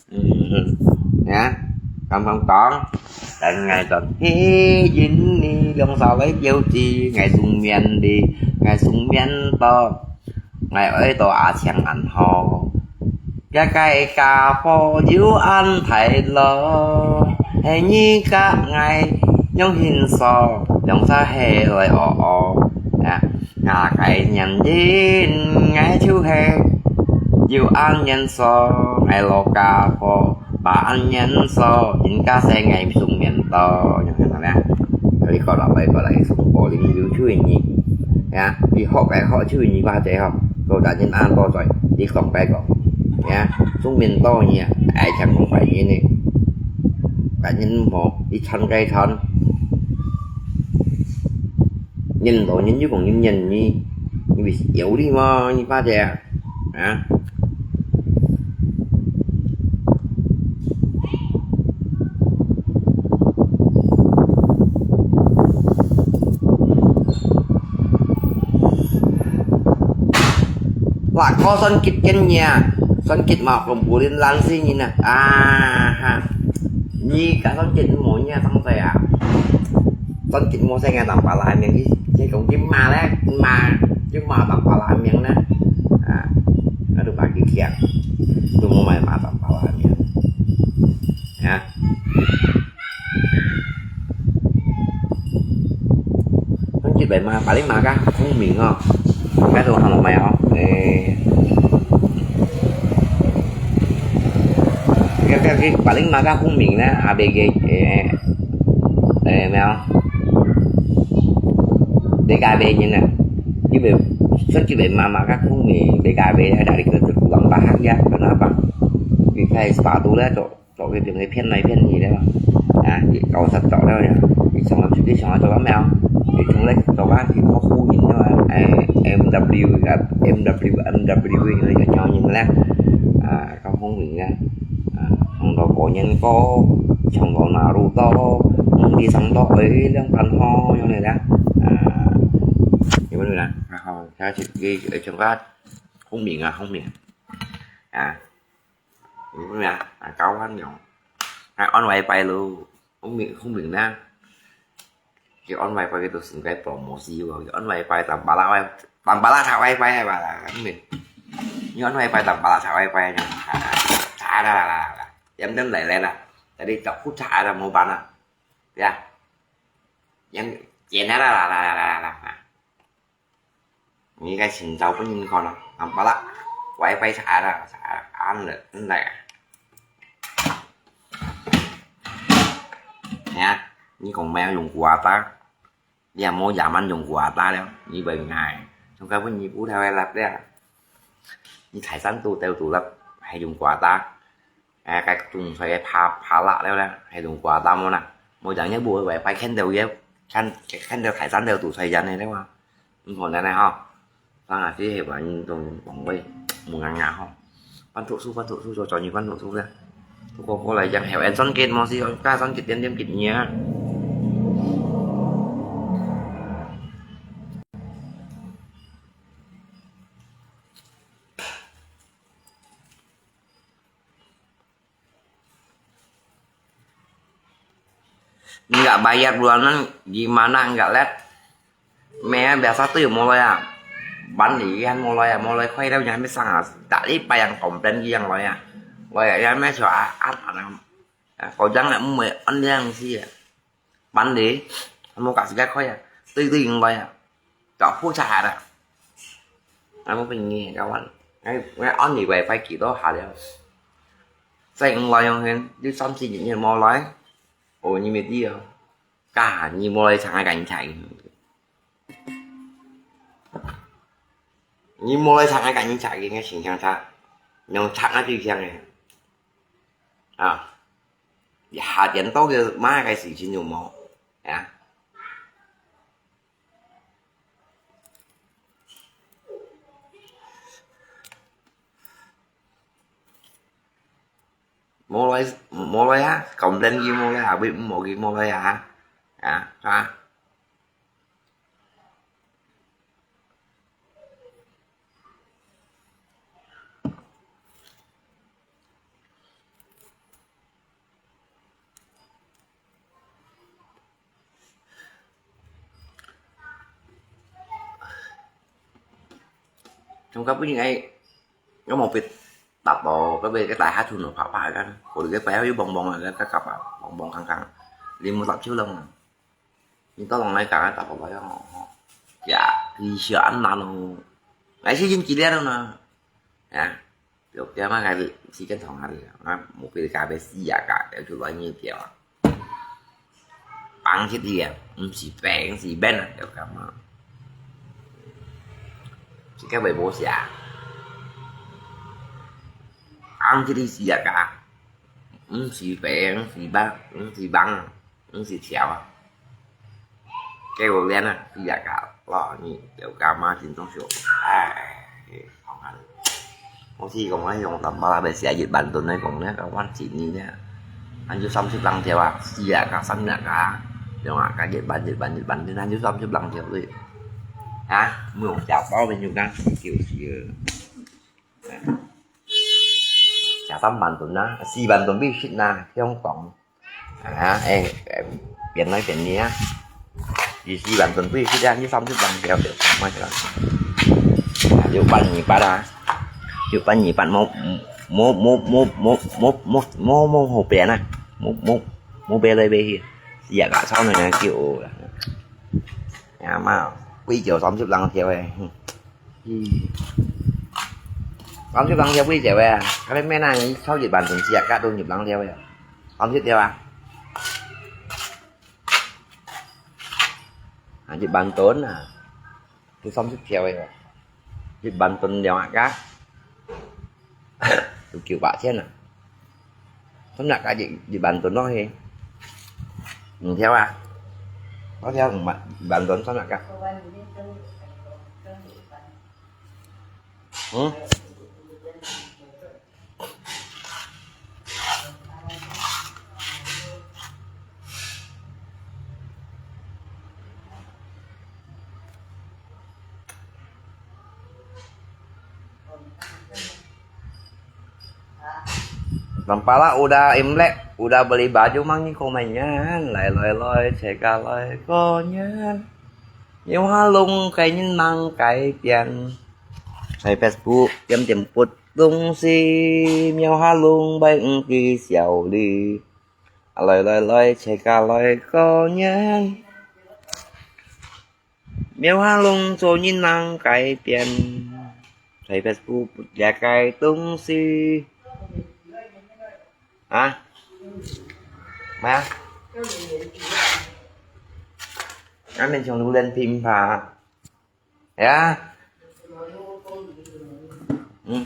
Hmm, ya. Kam kam kam. Dan ngai chon hi yin ni liong sa lai kiu chi, ngai sung mian di, ngai sung mian to. Ngai oi to a chiang an ho. Kia kai ka pho yu an thai lo. He ni ka ngai yong hin so, yong sa he loi o o. Ya, nga kai nyan yin, ngai chu he. Yu an nyan so, ngai lo ka pho, ba an nyan so, yin ka se ngai sung mian to. Yang kata ya. Kali kau dah baik kau lagi sung bowling yu chu ni. Ya, đi học đại học chứ gì ba thế không? Cô đã nhân an bao rồi, đi không bé có. Ya, chúng mình to nhỉ, ai chẳng không phải như này. Cá nhân một, đi chăn cây chăn. 見到人就講人認你，你會搖你嗎？你爸姐啊？啊？哇，我算吉个呢，算吉嘛，講不定爛死人啊！啊哈，你个算吉無呢，當在啊！算吉無生个當巴拉命，你你講吉嘛咧，嘛吉嘛當巴拉命咧，啊，那都把佢強，都無買嘛當巴拉命，啊。 Hông chịu vậy mà, paling mah kah không mìn ho. Cái tôi Hà Nội mày ho. Ê. Cái, cái, cái, paling mah kah không mìn nè, A B G, ê, ê, ê, mèo. B K B như nè. Như vậy, hông chịu vậy mà, mà kah không mìn, B K B hay đại lý cơ quan ba hắc giá, kenapa? Vì phải sepatu đấy, cok. Cok cái tiếng này phiên này phiên gì đấy mà. À, thì cậu thật cậu đó nha. Thì xong rồi, thì xong rồi cậu bấm vào. Thì chúng lấy cậu bác thì có khu nhìn thôi. Ê, M W, à, M W, M W nó cho nhau nhìn lắm. À, không không nhìn nha. À, không có cổ nhân có, không có Naruto, không đi sắm đó ấy, đang bàn ho nhau này đó. À, như vậy nè. À, không, sao chị ghi ở trong bác không miệng à, không miệng. À, 有影啊，啊，交換用。啊，on wifi咯，好明，好明啦。佢on wifi佢都算該promosi喎，佢on wifi tambah lah wifi，tambah lah tak wifi係吧啦，好明。佢on wifi tambah lah tak wifi呢，啊，tak ada lah lah lah，yang penting來來啦，jadi tak ku tak ada mau bana，對啊，yang，錢啦啦啦啦啦啦啦。 你个尋找分人看咯，nampak tak？Wifi tak ada，tak ada，安了，真的。你看，你講咩用kuota，你也無野蠻用kuota了，你會挨，從該分你不太會รับ了。你財產都都都รับ，還用kuota？ 哎，該種菜个怕，怕辣了咧，還用kuota無啦？無人也無wifi，看到也，看，看到大山都堵菜人个了啊。毋可能个吼。當然，這係話運動講話，無硬硬吼。半讀書，半讀書，做做你半讀書咧。不過過來講，後生son kid無事，加son kid點點kid你啊。 Nggak bayar bulanan, gimana nggak lihat? Mẹ biasa tu mulai à. Bán đi ăn mulai à, mulai khuây đâu nhà mẹ sang à. Tại đi bay ăn complain gì ăn rồi à. Rồi à, nhà mẹ cho ăn ăn. Có chăng là mới ăn đi ăn gì à. Bán đi, mua cả sự gai khuây à. Tùy tùy người à. Chó phu chả hạt à. Ai mua bình nghe các bạn. Ngay, ngay ăn đi vậy phải kỹ đó hạt đi. Sai người à, hên, đi xăm xí nhìn mua lại. Ôi, nhìn mệt đi à. Cả nhìn mua lại chẳng ai cảnh chạy. Nhìn mua lại chẳng ai cảnh chạy, nghe chính xác ta. Nhưng chắc là tùy chăng này. À. Hạt tiền tốt kìa, má cái sự xin dùng máu. Hả? Mua lại, mua lại hả? Complain gì mua lại hả? Bị mua gì mua lại hả? Hả? Hả? Trong các quy định này, có một việc tập bộ, cái việc cái tài hát thu nó phá phá cái, của cái phải có bong bong là cái cặp à, bong bong khăng khăng, đi mua tập chiếu lông à. Nhìn tao lòng này cả tập bộ phải không? Dạ, thì sửa ăn là nó, cái gì cũng chỉ đen đâu nè. Hả? Yok, ya mah kali, si kan thong hari, ah, mobil kabeh sia ka, ya tu lagi dia. Pang sit dia, um si peng, si ben, ya ka ma. Si ka bai bo sia. Pang sit sia ka. Um si peng, si bang, um si bang, um si thiao. 给我练啊，四十个咯，你有干嘛真正少？哎，好啊。我是讲，我用淡薄仔写一万多来讲呢，个万几年呢，俺就三十零条啊，四十个、三十个，用啊，个一万、一万、一万，俺就三十零条嘞。啊，没有找到朋友讲，就是了。 十三万ton啊，四萬ton必須啊，香港。啊，哎，哎，變來變去啊。你四萬ton必須啊，你三十萬條就賣啦。啊，六萬二八啊，六萬二八無，無，無，無，無，無，無，無，無好變啊，無，無，無變來變去，四十个超人啊，叫我啦。啊嘛，貴就三十零條誒，哼。 嗯。三十零條幾條啊？該你咩啊？你超一萬ton四十个都入零條啊？三十條啊？啊，一萬ton啊，就三十條个，一萬ton兩百个，就九百千啊。 三十个一，一萬ton咯，嘿。五條啊？多條五萬，一萬ton三十个。嗯？ Tampalak udah Imlek, udah beli baju mang ni komenyan, lai lai lai, cekak lai konyan. Miu halung kainin mang kai pian. Sai Facebook, tiêm tiêm put lung si, miu halung bai ng ki siau li. Lai lai lai, cekak lai konyan. Miu halung cho nin nang cải thiện. Thầy Facebook ya cái tung si. Hả? Má. Á, mình chồng đủ lên phim hả? Hả? Ừ.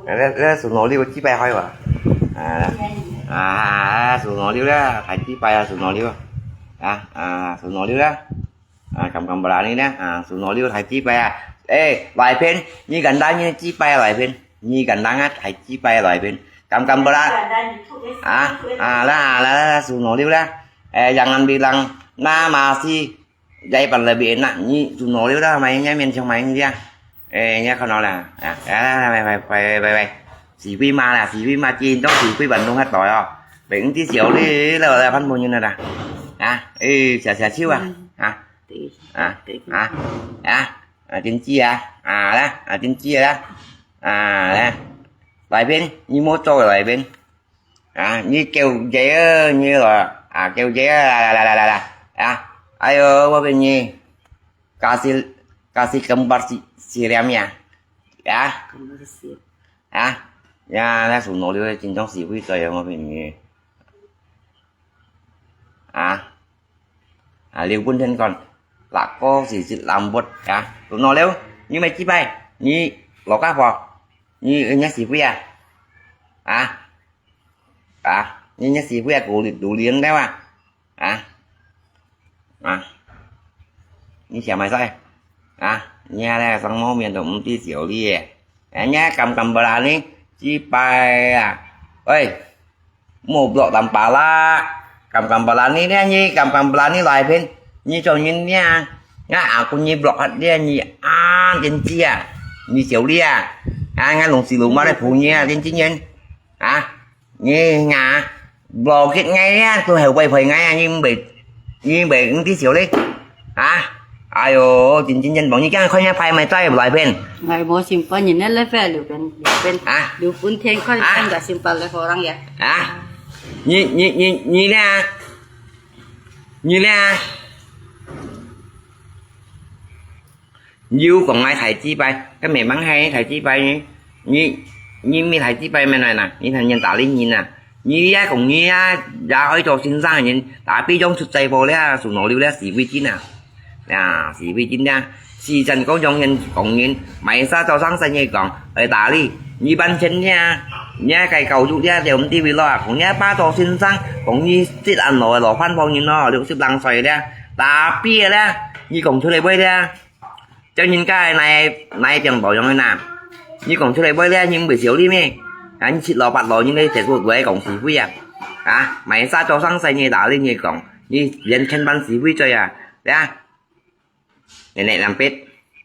Ê, ê, ê, sù nò liu chi pai hoi wa. À, à, sù nò liu la, thai chi pai à, sù nò liu. À, à, sù nò liu la. À, kam kam bra ni na, à, sù nò liu thai chi pai à. Ê, lai phiên, nhi gan da nhi chi pai à, lai phiên. Nhi gan da ngắt thai chi pai à, lai phiên. Kam kam bra. À, à, la, la, la, sù nò liu la. Ê, yang ăn bi lăng, na ma si. Jai pan lơ bi na, nhi sù nò liu la, mai nhá miên chong mai nhi ya. Ê, nhá khó nò la. À, à, bai, bai, bai, bai, bai. Sỉ quy ma la, sỉ quy ma chi, trong sỉ quy bản lùng hát tỏi à. Bai ng ti siêu li, la, la, phan bông nhi na la. À, ê, xia, xia chiu à. À. À, à, à, à, tin chi à, à, la, à, tin chi à, la, à, la, lai phiên, nhi mô tô lai phiên, à, nhi kêu dễ ơ, nhi lo, à, kêu dễ ơ, la, la, la, la, la, la, à, ai ơ, wo phiên nhi, kasi, kasi kembar si, si liam ya, à, à, ya, la, sù nò liu, chính trong sỉ quy tỏi, wo phiên nhi, à. À, liu bun thiên còn. Lạ có gì gì làm bột, à. Tụi nó liu, nhi mai chi pai, nhi lo cá bò, nhi, nhi nhá xì phi à. À. À, nhi nhá xì phi à, cú đủ liếng đấy mà. À. À. Nhi chả mày sai. À, nha là sang máu miền tụi ti xỉu đi. À, nha cầm cầm bờ là ni, chi pai à. Ơi. Mô blok tampala. Kam kam bala ni nia nyi, kam kam bala ni lai phiên. Nyi cho nyi nia. Nga aku nyi blok hat dia nyi an tin chia. Nyi siu lia. A nga lùng si lùng ma le phu nyi tin chi nyen. A. Nyi nga. Blok kit ngai nia, tu heu bai phai ngai a nyi mbei. Nyi mbei ng ti siu li. Hả? Ai yo, chính chính nhân bọn như cái khói nhá phai mày trai lại bên. Ngai mo simple nhìn nét lép phê liu bên, liu bên. Hả? Liu phun thiên khói Hả? Kan gak simple lép orang ya. Hả? Nhi, nhi, nhi, nhi nè. Nhi nè. Nhi còn ngai thầy chi bài, cái mẹ mắng hay thầy chi bài nhi. Nhi, nhi mi thầy chi bài mẹ này nè, nhi thành nhân tạo lý nhi nè. Nhi ya còn nhi ya, ya oi cho sinh ra nhìn, đã biết giống sụt tay bò lẽ, sụt nổ liu lẽ, xì vi chín nè. 啊，是為真正，時辰高中人講人，買啥做生生意講，愛打理，你辦錢呀，你个教育呀，就毋知為咯，講你爸做先生，講你識恁老个老番婆人咯，六十零歲了，打屁了，你講出來會了，叫人家哪哪點保養个呐？你講出來會了，你毋會笑你咩？啊，你七老八老，你來在這位講是非啊？啊，買啥做生生意打理你講，你連錢辦是非罪啊？對啊？ Nenek lampit,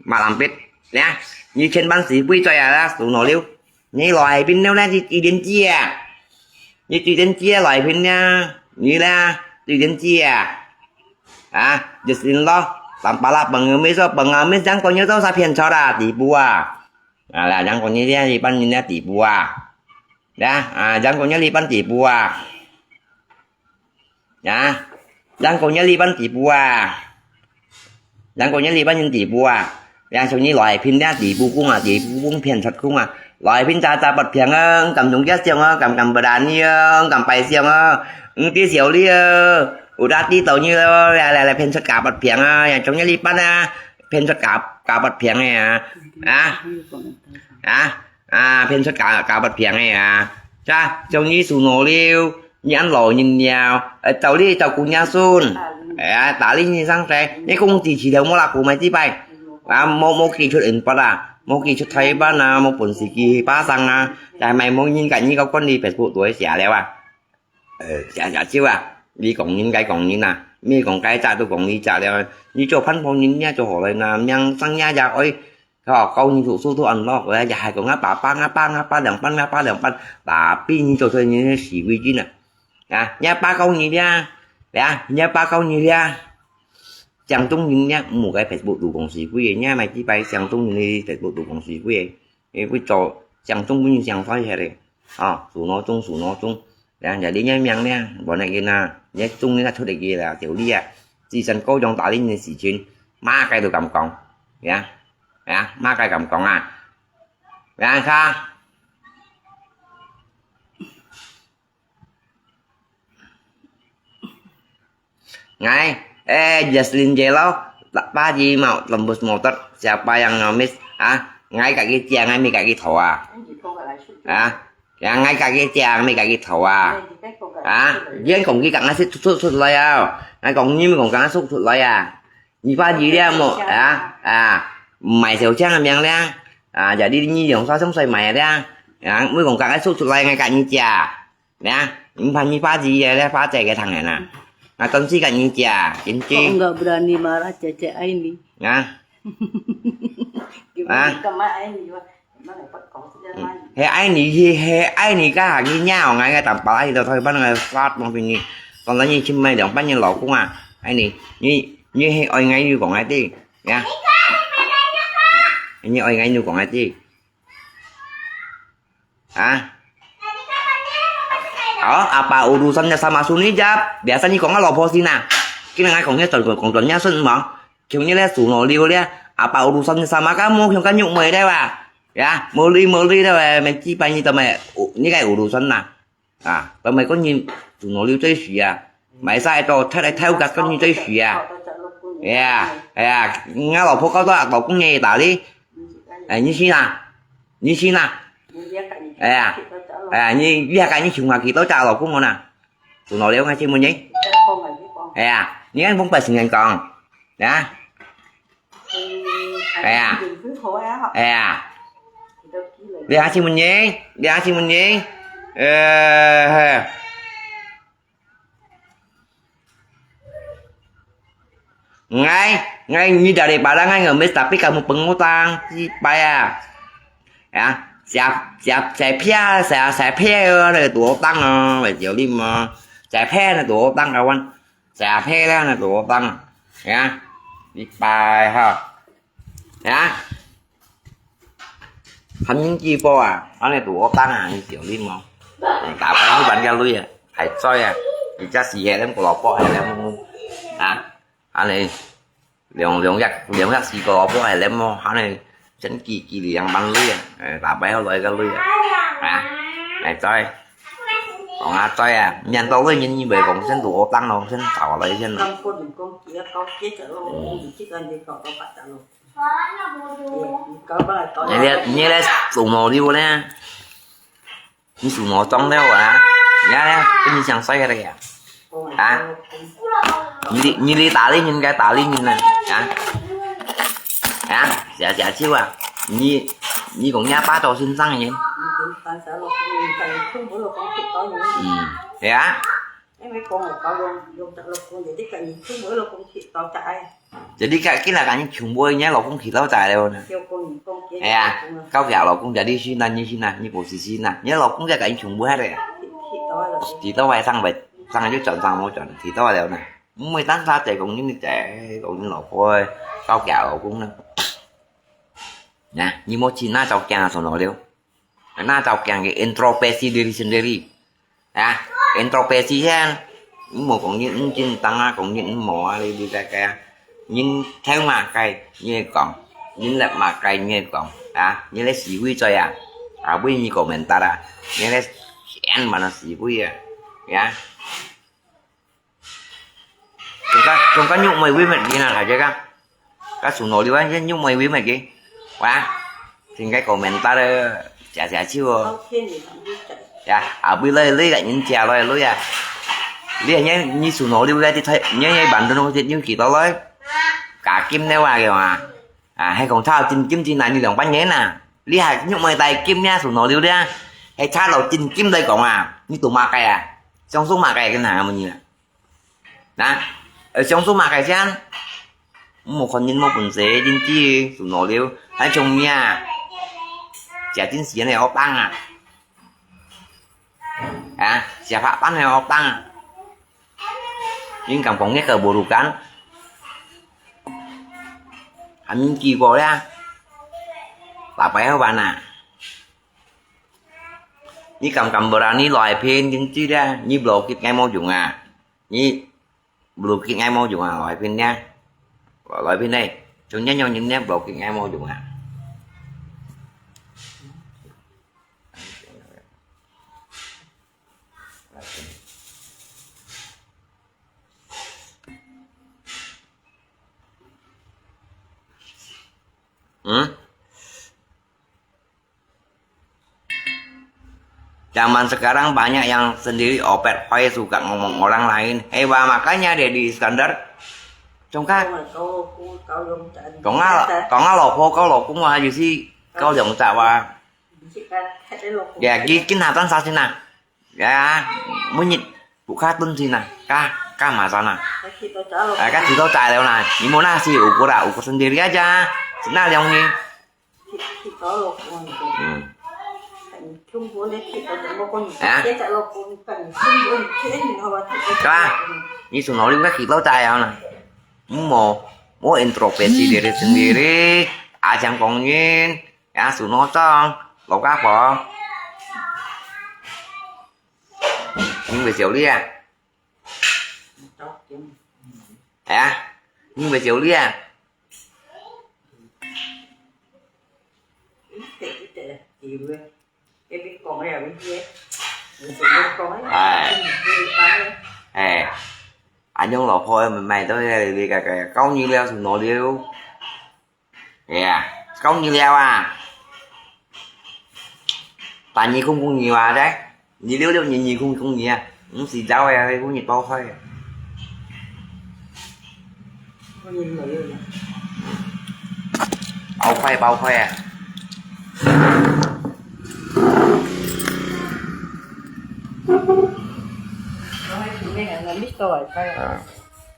mak lampit, ya. Ni chen ban si pui choi ya, su no liu. Ni loi pin liu na, ni ti din chia. Ni ti din chia loi pin ya. Ni la, ti din chia. Ha, just in lo. Lam pala pengemis so, pengemis jang ko nyo to sa phian chora, ti bua. Ha, la jang ko ni dia, ni pan ni dia, ti bua. Ya, ha, jang ko ni li pan ti bua. Ya, jang ko ni li pan ti bua. Jang ko ni li pan yin ti bua. Ya, so ni loi pin dia ti bu kung a, ti bu kung phian chot kung a. Loi pin cha cha pat phiang a, kam jung kia siang a, kam kam berani a, kam pai siang a. Ng ti siau li a. Udah ti tau ni lo, ya, la la phian chot ka pat phiang a, ya, jung ni li pan a. Phian chot ka, ka pat phiang a. Ha? Ha? 啊，phian chot ka, ka pat phiang e a. Cha, jong ni su no liu, ni an lo ni niao, eh, tau li tau ku nia sun. Eh, ta li ni sang sai, ni kung ti chi liu mo la ku mai ti pai. Ah, mo, mo ki chut in pat a, mo ki chut thai ban a, mo pun si ki pa sang a. Cha mai mo ni ka ni kau kon li Facebook tu sia liu a. Eh, sia, sia chiu a, ni kong ni kai kong ni na, mi kong kai cha tu kong ni cha liu. Ni cho phan phong ni nia cho ho lai na, miang sang nia ya oi. Kau, kau ni tu su tu an lok, eh, ya hai ko ngapa pa, ngapa, ngapa, liang pan, ngapa, liang pan, tapi ni cho cho ni si wi jin a. Ya, nia pa kau ni lia, ya, nia pa kau ni lia. Chang tung ni nia, mu kai Facebook tu kong si wi, nia mai ti pai chang tung ni Facebook tu kong si wi. Eh, wi cho, chang tung wi chang fai he le. Ah, su no chung, su no chung. Ya, jadi nia miang nia, bo na kin a, nia chung ni na chut de ki la, tiu li a. Chi san ko jong ta li ni si chin, ma kai tu kam kong. Ya. 啊，麼个敢講啊？啊，看。Ngai, eh, Jaslin Jelo, pa ji mau tembus motor, siapa yang ngemis? Ah, ngai kaki tiang, ngai mi kaki thoa. Ah, ya ngai kaki tiang, mi kaki thoa. Ah, yen kong ki kang asit sut sut lai ah. Ngai kong ni kong kang sut sut lai ah. Ni pa ji liang mo, ah, ah, mai siau chang miang liang. Ah, jadi ni yong sa song sai mai liang. Ah, mui kong kang sut sut lai ngai kak ni chia. Liang, ni pa ni pa ji liang, pa cai ke thang na. Ngai ton si kak ni chia, jin ji. Kok enggak berani marah cecek ai ni. Nah. Gimana kemai ai ni? He ai ni, he, he ai ni ka ha ki nyao ngai ngai tam pa ai to thoi ban ngai sat mo pin ni. Kon la ni chim mai dong pan ni lo kung a. Ai ni, ni, ni he oi ngai yu kong ai ti. Ya. Ni oi ngai yu kong ai ti. Ha? Oh, apa urusannya sama Suni jap? Biasa ni kong lo po sina. Kini ngai kong ni ton kong ton nya sun mo. Kiong ni le su no liu le. Apa urusannya sama kamu? Kiong kan nyuk mai le wa. Ya, meli meli le wa, mai ji pai ni to mai, ni kai urusan na. Ah, to mai kon ni su no liu zai shi a. Mai sa to thai thai u gas kon ni zai shi a. Ya, ya, nga lo po kau to a to kong ni ta li. Eh, ni si na. Ni si na. Eh, ya. Eh, ni, ya kai ni chung ha ki to cha lo kong na. Su no liu ngai si mo ni. Eh, ya. Ni kan phong pai sing kan kong. Ya. 哎呀，你还去问你，你还去问你，呃，嘿。Ngai, ngai ni dari Padang ngai ngemis tapi kamu pengutang, si payah. Ya, siap, siap, siap ya, siap, siap ya, ada dua utang oh, betul lima. Siap ya, ada dua utang kawan. Siap ya, ada dua utang. Ya, si payah ha. Ya. 還人幾波啊？恁呢都惡當啊，你小心哦。打牌你玩个鐳啊，還在啊，你家死還攏個老婆還攏啊，恁呢兩兩億兩億四個老婆還攏哦，恁呢真幾幾兩萬鐳啊，誒，打牌好來个鐳啊，啊，還在。講啊，對啊，面對个人，你袂講先做當咯，先走來先咯。當初人講，佢要搞幾隻咯，嗯。你這個你搞到八隻咯。你咧，你咧做毛溜咧？你做毛當了啊？你咧，跟你想衰个呀？啊？你你你打理人家打理人啊？啊？啊？謝謝秋啊，你你講你阿爸做先生人？嗯，對啊。 因為講个搞用用隻老公，有啲个人全部老公去到大。Jadi kak kila kan chungbo nya law kong khit lo tai leo na. Ê à, kau kia law kong jadi si na ni si na ni bo si si na. Nya law kong kia kan chungbo ha le. Khit to leo. Khit to ai sang bai sang ju chọn sang mo chọn khit to leo na. Mui tan sa te kong ni te kong ni law koi kau kia law kong na. Na, ni mo chi na chau kia so no leo. Na chau kiang ke introspeksi diri sendiri. Ya, introspeksi hen. Mo kong ni en jin tang a, kong ni en mo a, li li kai kai a. Nin theu ma kai, ni kong. Nin lep ma kai, ni kong. Ya, ni le si hui choi a. A hui ni komentar a. Ni le sian mana si hui a. Ya. Chúng ta, chúng ta nhúc mày với mẹ gì nào hả chứ con? Các số nổi đi bán nhúc mày với mẹ gì? Quá. Thì cái comment ta đó, chả chả chịu. Ya, à bây giờ lấy lại những chả rồi lui à. Lý nhớ như số nổi đi cái thì thấy nhớ như bản thân thì như kỳ tao lấy. Cả kim nếu mà kìa mà. À hay còn thao chín kim chín là như lòng bánh nhé nè. Lý hạt nhúc mày tay kim nha số nổi đi á. Hay thao đầu chín kim đây còn à. Như tụi mà cái à. Trong số mà cái cái nào mà nhiều. Nè, ở trong số mà cái chén, một con nhìn một quần dế, nhìn chi, tụi nó liu, hai chồng nhà, chả tin xí này óp tăng à, à, chả phá bắn này óp tăng à, nhìn cảm phóng nhất cờ bộ đủ cán, anh nhìn kỳ bộ đấy à, là phải hao bàn à, nhìn cảm cảm bộ ra, nhìn loại phim, nhìn chi đấy, nhìn block kịp ngay một dùng à. Nhi, bulu kik ngai mo jung a, lòi pin nia. Lòi pin nei. Chung nyan yong nyin nia bulu kik ngai mo jung a. Hmm? Zaman sekarang banyak yang sendiri opet hoi suka ngomong orang lain. Hei, wah, makanya Dedi Iskandar. Chong ka. Kong a, kong a lò pho, kau lò kung wa, yu si, kau liang chak wa. Ya, ki, kin ha tan sa sin na. Ya, munyit, bu ka tun sin na. Ka, ka ma sa na. Ka ti to chai leo na. Ni mo na si, ukur a, ukur sendiri aja. Sin na liang ni. Hmm. Hah? Ka, ni su no liu ka khit lo chai ao na. Mo, mo introspeksi diri sendiri. Ajang kong yin. Ya, su no chong. Lo ka po. Yin wei siu li a. Hả? Yin wei siu li a. Ai. Ai. Anh nhung lò phôi mà mày tôi đi cái cái câu như leo su no liu. Ê, kau nyi liao à? Tại nyi không không nhiều à đấy. Nyi liu liu nyi nyi không không nhiều à. Không xì dấu à, đây cũng nyi bao khoai. Bao khoai, bao khoai à. Nó hay chịu nghe là mít tao lại khoai. À.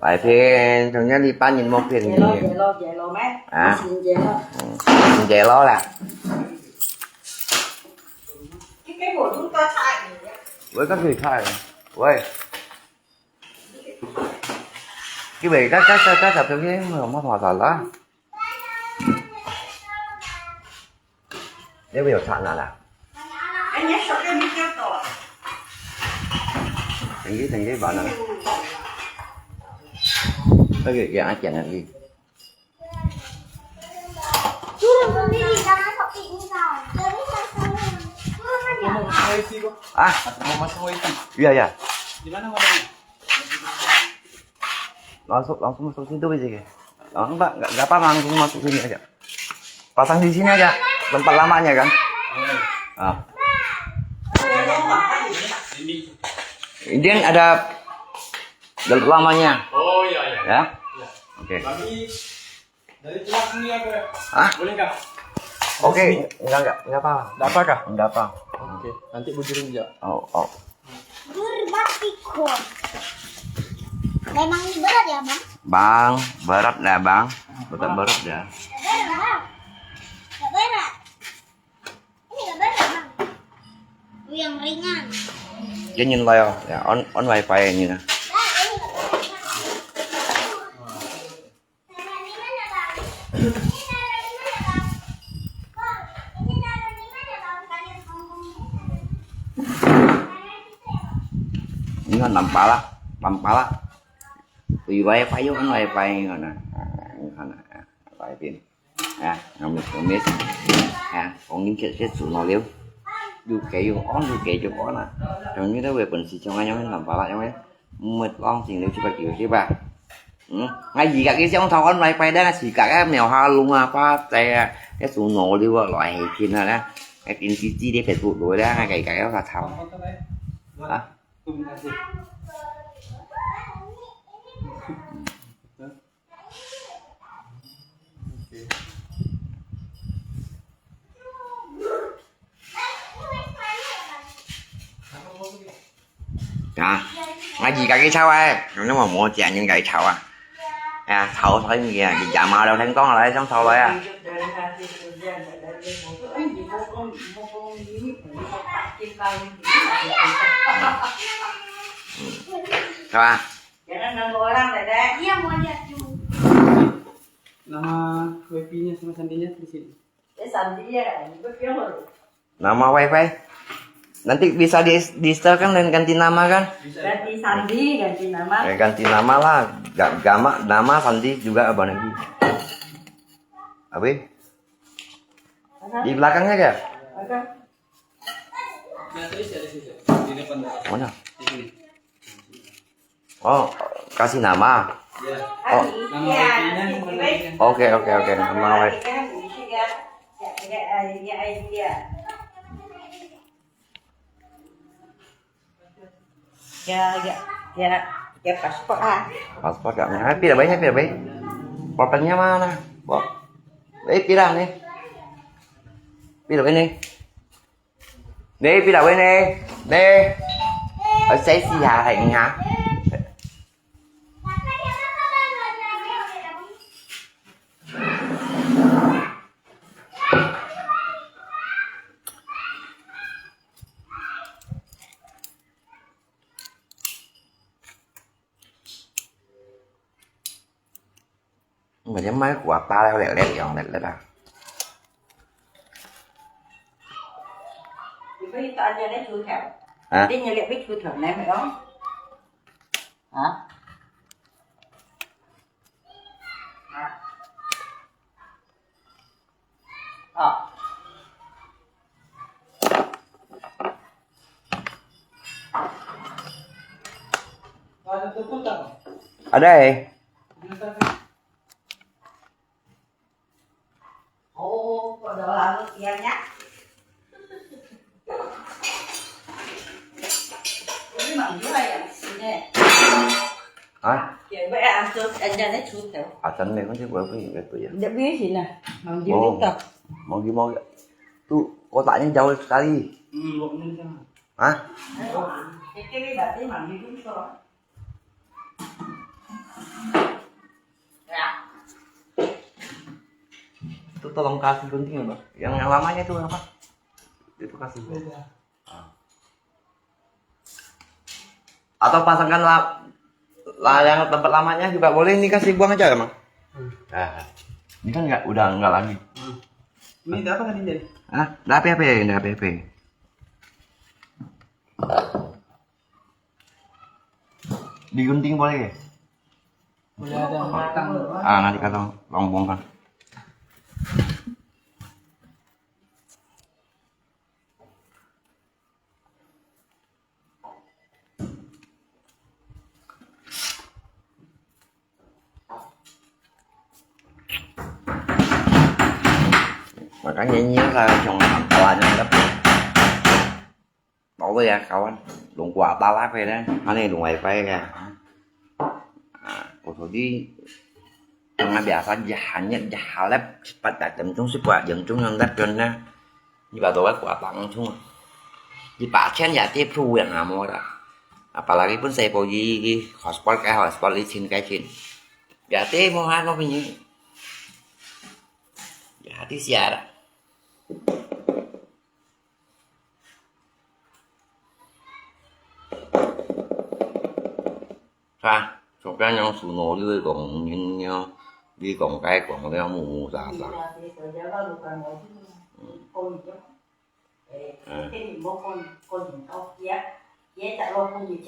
Bài phim trong nhất đi bắt nhìn một phim gì? Dễ lo, dễ lo, dễ lo mấy. Hả? Dễ lo. Ừ. Dễ lo là. Cái cái bộ chúng ta chạy. Với các gì chạy? Ui. Cái về các các các các tập phim cái mà không có thọ thật đó. Nếu bây giờ sạn là là. Thành cái thành cái bảo là. Cái gì kia ai chẳng là gì. Ah? Iya, iya. Langsung, langsung masuk sini dulu aja. Enggak, enggak apa, langsung masuk sini aja. Pasang di sini aja, tempat lamanya kan. Ah. Ini ada tempat lamanya. Oh, iya, iya. Ya? Iya. Oke. Kami dari tulang sini apa? Hah? Boleh nggak? Oke, enggak, enggak, enggak apa. Enggak apa kah? Enggak apa. Oke, nanti bujurin aja. Oh, oh. Berbatikon. Memang ini berat ya, Bang? Bang, berat ya, Bang. Berat, berat ya. Nggak berat. Nggak berat. Ini nggak berat, Bang. Itu yang ringan. Dia nyinlai oh. Ya, on, on wifi ini nah. Bang, ini nggak berat. Ini kan tampalak, tampalak. Tùy wifi, kan wifi kan. Kan wifi. Ya, ngemis-ngemis. Ya, kong ngin kiet-kiet su no liu. Yu ke yu on, yu ke yu on ah. Dong ni da wei pun si chong ayong tampalak ayong eh. Mut long sing liu si ba kiu si ba. Hmm, ngai yi ka ke siang thau on wifi da, ngai si ka ke miao ha lung ah, pa tai ah. Ke su no liu ah, lai he kin ah da. Ngai kin si si de Facebook lui da, ngai kai kai ka thau. Ha? Ya, ngaji kaki chau ai, ini mau mau jangan kaki chau ah. Ya, chau chau ini ya, di jama lo tengkong lo, sang chau lo ya. Hmm. Hmm. Apa? Jangan ganggu orang, Dedek. Iya, mau lihat dulu. Nama wifi-nya sama sandinya di sini. Eh, sandi ya, ini kau kira malu. Nama wifi? Nanti bisa di, di-setel kan dan ganti nama kan? Ganti sandi, ganti nama. Eh, ganti nama lah. Ga-, gama, nama sandi juga abang lagi. Abi? Di belakangnya aja. Ada. Mana? Oh, kasih nama. Oh. Oke, oke, oke. Nama wifi. Ya, ya, ya, ya, paspor ah. Paspor kak. Ah, pila baik, pila baik. Pulpennya mana? Bo. Eh, pila ni? Pila baik ni? Ni, pila baik ni? Ni. Ôi, sexy hả, hẹn hả? Mà nhắm máy của ta leo lẹo lẹo lẹo lẹo lẹo. Hả? Ờ. Ở đây. Ồ, có đó là nước kia nhá. Ôi, mỏng dữ vậy ạ, xin nè. Hả? Kiểu vậy à, tôi ăn cho nó chút thôi. À, chân này có chứ, bởi vì, bởi vì. Để biết gì nè, mỏng dữ Ồ. Đúng không? Mỏng dữ, mỏng dữ. Tu, kau tak ni jauh sekali. Hmm, buat ni kan. Hah? Cái, cái, cái, cái, cái, cái, cái, Itu tolong kasih gunting apa? Yang, yang lamanya itu apa? Itu kasih. Ah. Atau pasangkan la, la, yang tempat lamanya juga boleh, ini kasih buang aja emang. Hmm. Ah. Ini kan nggak, udah nggak lagi. Hmm. Ini apa tadi jadi? Hah? Nggak apa-apa, nggak apa-apa. Digunting boleh ya? Boleh ada batang. Ah, nanti kata lombong kan. Makanya nyo sa siung ang kawan nyo dap. Tau ya kawan, lung kua talak pe ne, ane lung ai pai ya. Ah, ko tadi, ang biasa jahannya jahalep sepat datang tung sepat yang tung yang dap yon na. Di ba to kua tang tung. Di ba chen ya ti pru yang amo da. Apalagi pun saya pergi hotspot kai hotspot licin kai cin. Ya ti mo han mo pinyi. Ya ti siara. 哈，昨天用手拿你个讲，你讲，你讲该讲了木木沙沙。嗯。嗯。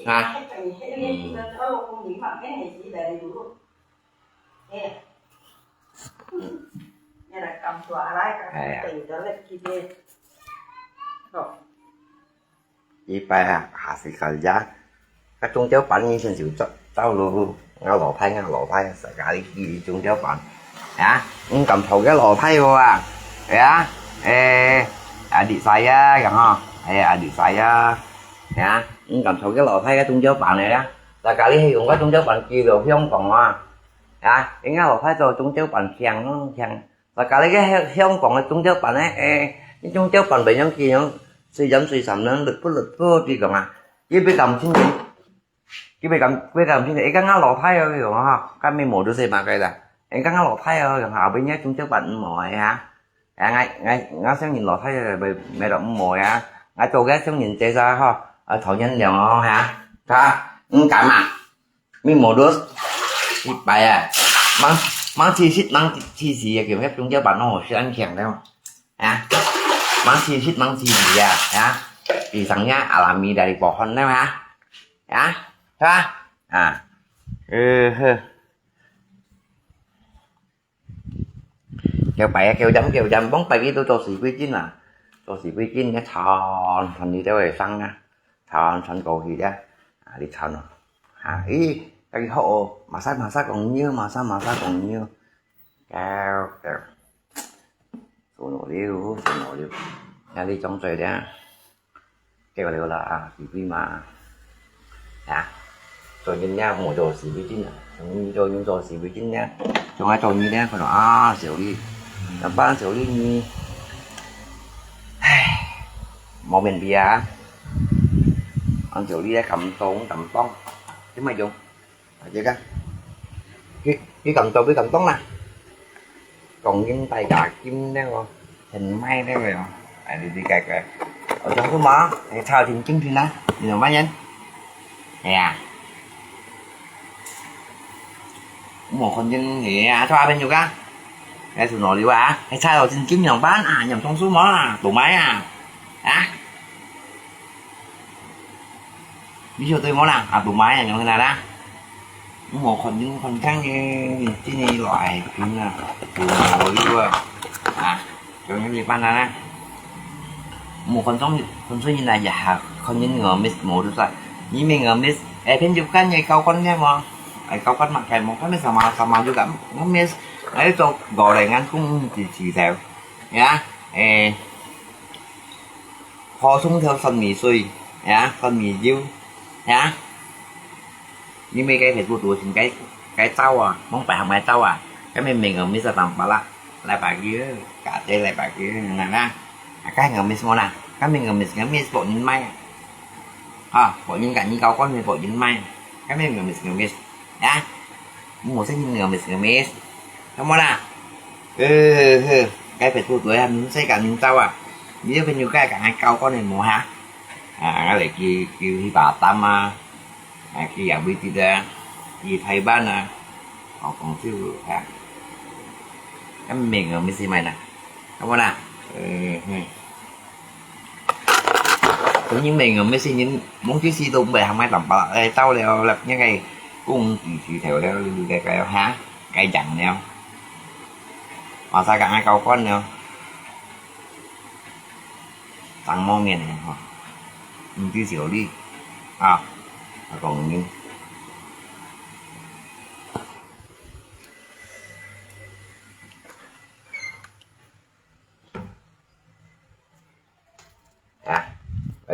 啊。嗯。 哎呀。一擺啊，下時間呀，該中秋班以前就走，走路，𠊎老弟，𠊎老弟，自家去中秋班。啊，毋敢偷个老弟哦啊。哎呀，哎，adik saya，然後，哎，adik saya，啊，毋敢偷个老弟个中秋班个呀。自家去用个中秋班去了香港啊。 啊，人家老弟做中秋班慶咯，慶。Sakali个香，香港个中秋班呢，誒，中秋班變樣去樣，水浸水浸呢，綠不綠不，你講啊，佢別咁清楚，佢別咁，別咁清楚，誒，剛剛老弟哦，佢講哈，該沒無就係嘛該啦，誒，剛剛老弟哦，講後邊个中秋班毋好个啊，誒，𠊎，𠊎，𠊎想人老弟哦，沒，沒得毋好个啊，𠊎做个想人姐啥吼，啊，討厭了哦哈，他，你敢啊？ Mi modus, 一擺啊，吂，吂試食，吂試食啊，叫咩中秋班哦，先強了。啊，吂試食，吂試食啊，啊，pisangnya alami dari pohon了啊，啊，係吧？啊，呃，呵。叫擺啊，叫飲，叫飲，吂擺佢都做四倍斤啊，做四倍斤，你炒，炒你都會生啊，炒，炒過去啊，啊，你炒咯，啊，咦，該個好哦，masak，masak講nhiều，masak，masak講nhiều，叫，叫，手腦溜，手腦溜，那你種水的啊。 夠了啦，啊，隨便嘛。啊，做人家無做四倍斤啊，你做人做四倍斤呢，從來做你呢，可能啊，小麗，兩班小麗你，唉，無面皮啊，俺小麗咧敢當敢當，點解用？ 啊，這個，佢，佢敢做，佢敢當啦。講緊大家金那個，很賣那個喲。哎，你，你改改。我講什麼？你超級金品啊？你怎麼辦？哎呀，我看見你啊，在那邊有個，哎，是哪裡啊？哎，超級金怎麼辦啊？你有通知嗎？不賣啊？啊？ 你曉得無啦？啊，都買啊，用个啦。我看你看看你，今年來，真啊，都無有啊。啊，用个你辦啦啦。我看中，看中你來呀，看你个miss無就算。你明个miss，哎，偏就看你高官了無？哎，高官嘛，該無，看你sama，sama juga，我miss，哎，做過來，俺公司提頭，呀，哎。 好，送條酸米水，呀，酸米酒，呀。你每个Facebook都先該，該照啊，吂擺下買照啊，該明明个miss當巴拉，來把佢，家姐來把佢，那那，啊，該个miss無啦，該明个miss，該miss博人買啊，哈，博人家你搞關係博人買，該明个miss，个miss，呀。 Mô seng ngemis-ngemis. Kamu na? Eh, eh, cái phải tu tuổi ha, mình sẽ cả mình tao à. Nếu bên ñu cái cả hai câu có nên mô ha. À, ngay lại kia, kia hi bà tâm à. À, kia yang bị tít à. Kia Thái Ban à. Họ còn thiếu ha. Cái mình ngemis gì mày nè. Kamu na? Eh, eh. Tự nhiên mình ở Messi nhìn muốn chứ si tung bè hàng mai tầm bạ ê tao leo lặp những cái cũng chỉ chỉ theo leo lư cái cái ha cái chẳng leo. Mà sao cả hai câu con leo. Tăng mô miền này hả? Mình chứ xỉu đi. À, còn như.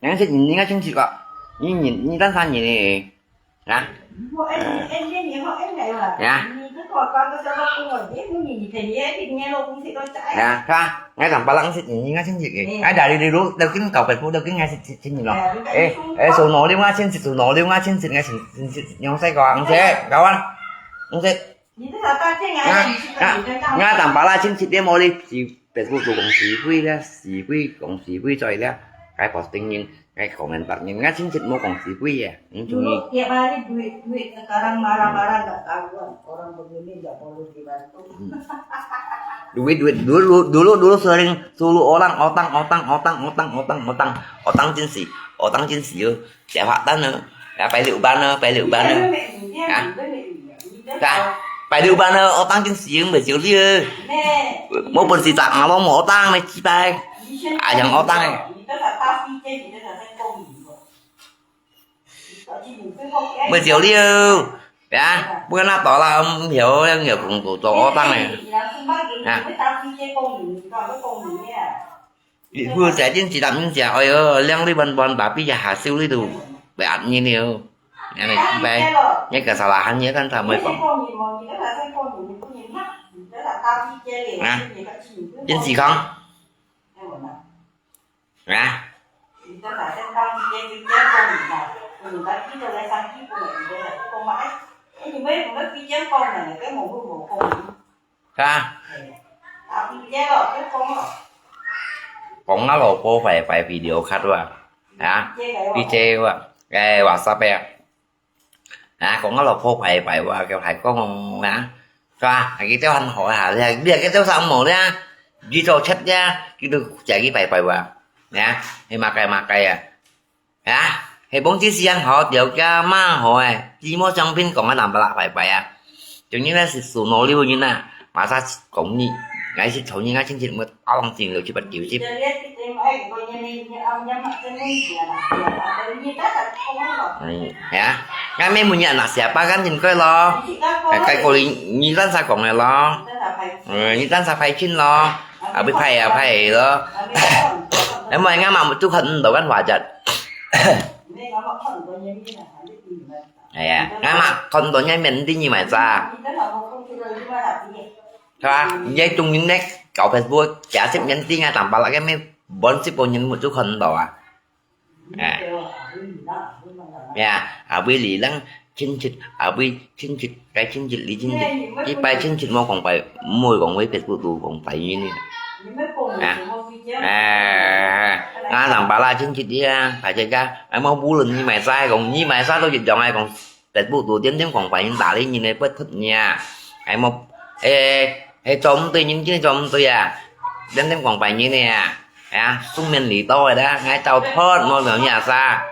人識你，你个親戚个，你你你單身人呢？啊？啊，係啊，係啊，𠊎當巴拉識你，你个親戚个，𠊎打你你路，你跟搞北部，你跟𠊎識識識你咯。誒誒，手腦你，𠊎親戚，手腦你，𠊎親戚，𠊎親親戚，用細個，用細，搞啊，用細。 𠊎𠊎𠊎當巴拉親戚，你無你是Facebook做講是非咧，是非講是非在咧，該posting人，該comment人，𠊎親戚無講是非个，你中意？ Duit, duit, dulu, dulu, dulu sering suruh orang utang, utang, utang, utang, utang, utang, utang. Utang chính sự, utang chính sự, siapa tan, ya, 拜六班呢，拜六班呢，啊，啊，拜六班呢，utang chính sự，毋係少了。無本事賺，啊，無utang，毋係幾百，啊，樣utang个。毋係少了，呀，不過那多啦，毋曉，要有工作做utang个，啊。 Ibu saya din tidak mensia, ayo, yang di ban ban tapi ya hasil itu, buat ini nih, yang ini, kesalahannya kan sama kong. Nah, din si kong. Nah. Hả? Kong ngã lò pô phải phải video chat wa. Hả? Video wa. Cái WhatsApp ya. Hả? Kong ngã lò pô phải phải wa cái phải kong hả? Hả? Cái tao hẳn hỏi hả? Cái tao sao mổ ya? Đi cho chết ya. Cái tao chạy cái phải phải wa. Hả? Cái mà cái mà cái à. 啊，係幫啲時間好，條家媽好誒，姊妹相片講个南巴拉拜拜啊。總之呢，係屬老六人啊，馬上講你，𠊎係同人家親戚，𠊎阿郎先六七八九十。嗯，係啊，𠊎乜問你啊，那下巴間應該咯，該過你，你單儕講个咯，嗯，你單儕派遣咯，啊，會派啊派个咯，那麼𠊎嘛，就看毋到間華仔。 哎呀，𠊎嘛，看到你面對你買啥？係吧？你中人呢，搞Facebook，假設面對𠊎，當巴拉个咩，本色个人物就看到啊。哎。呀，啊，為你人親戚，啊，為親戚，該親戚，你親戚，一擺親戚無講拜，毋會講為Facebook都講拜你呢。啊，啊，啊，當巴拉親戚个啊，大家家，哎，無無論你買啥，講你買啥都一樣，哎，講Facebook都點點講拜你，打理你呢，不特你啊，哎，無，哎，哎，做毋對，人家做毋對啊，點點講拜你呢啊，哎呀，送面禮到个啦，哎，到脫，無了你啊啥。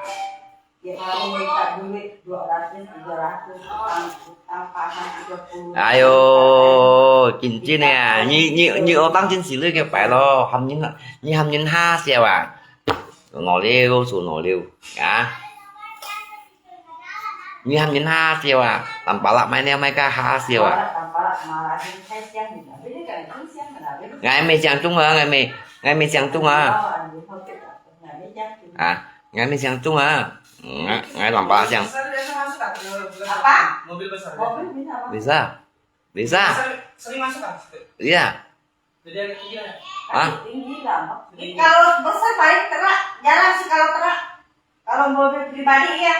哎喲，真真个啊，你你你學當真是你个白咯，喊人，你喊人哈笑啊，老六，做老六啊，你喊人哈笑啊，當巴拉買了買个哈笑啊。𠊎未相中啊，𠊎未，𠊎未相中啊。啊。 𠊎乜想中啊，𠊎𠊎當巴想。Apa? Mobil besar. Bisa, bisa. Sering, sering masuk kan situ? Iya. Jadi ada tinggi lah. Ah. Tinggi lah. Kalau besar paling terak, jarang sih kalau terak. Kalau mobil pribadi ya.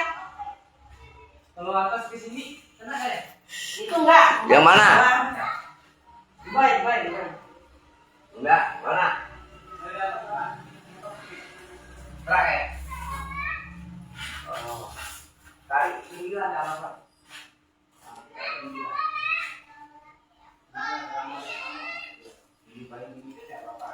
Kalau atas ke sini kena eh. Itu enggak. Yang mana? Boy, boy, boy. Enggak, mana? Terakhir. Oh. Tarik sini lah, enggak apa-apa. Ini paling tinggi, enggak apa-apa.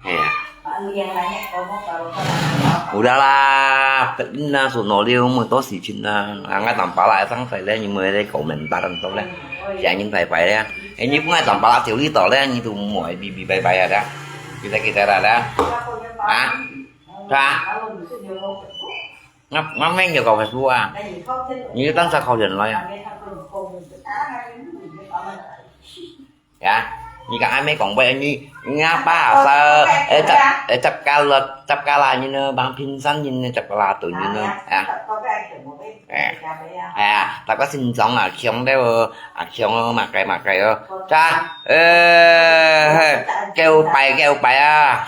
Hay à. 有啦啦，別人啊，順路了，無多事情啦。啊，𠊎當巴拉生事咧，你莫在comment打恁多咧，驚人拜拜咧。哎，你本來當巴拉就你到咧，你都莫嗶嗶拜拜啊啦，記得記得啦啦。啊，是吧？我我沒有搞Facebook啊，你就當作考生來啊。 呀，你講還沒講過，你你阿爸說，哎，十哎十加啦，十加啦，你呢，幫平山人呢，十加啦，對你呢，啊，哎，哎呀，大家心中啊，強了哦，啊強哦，麼个麼个哦，是吧？哎，嘿，叫拜叫拜啊！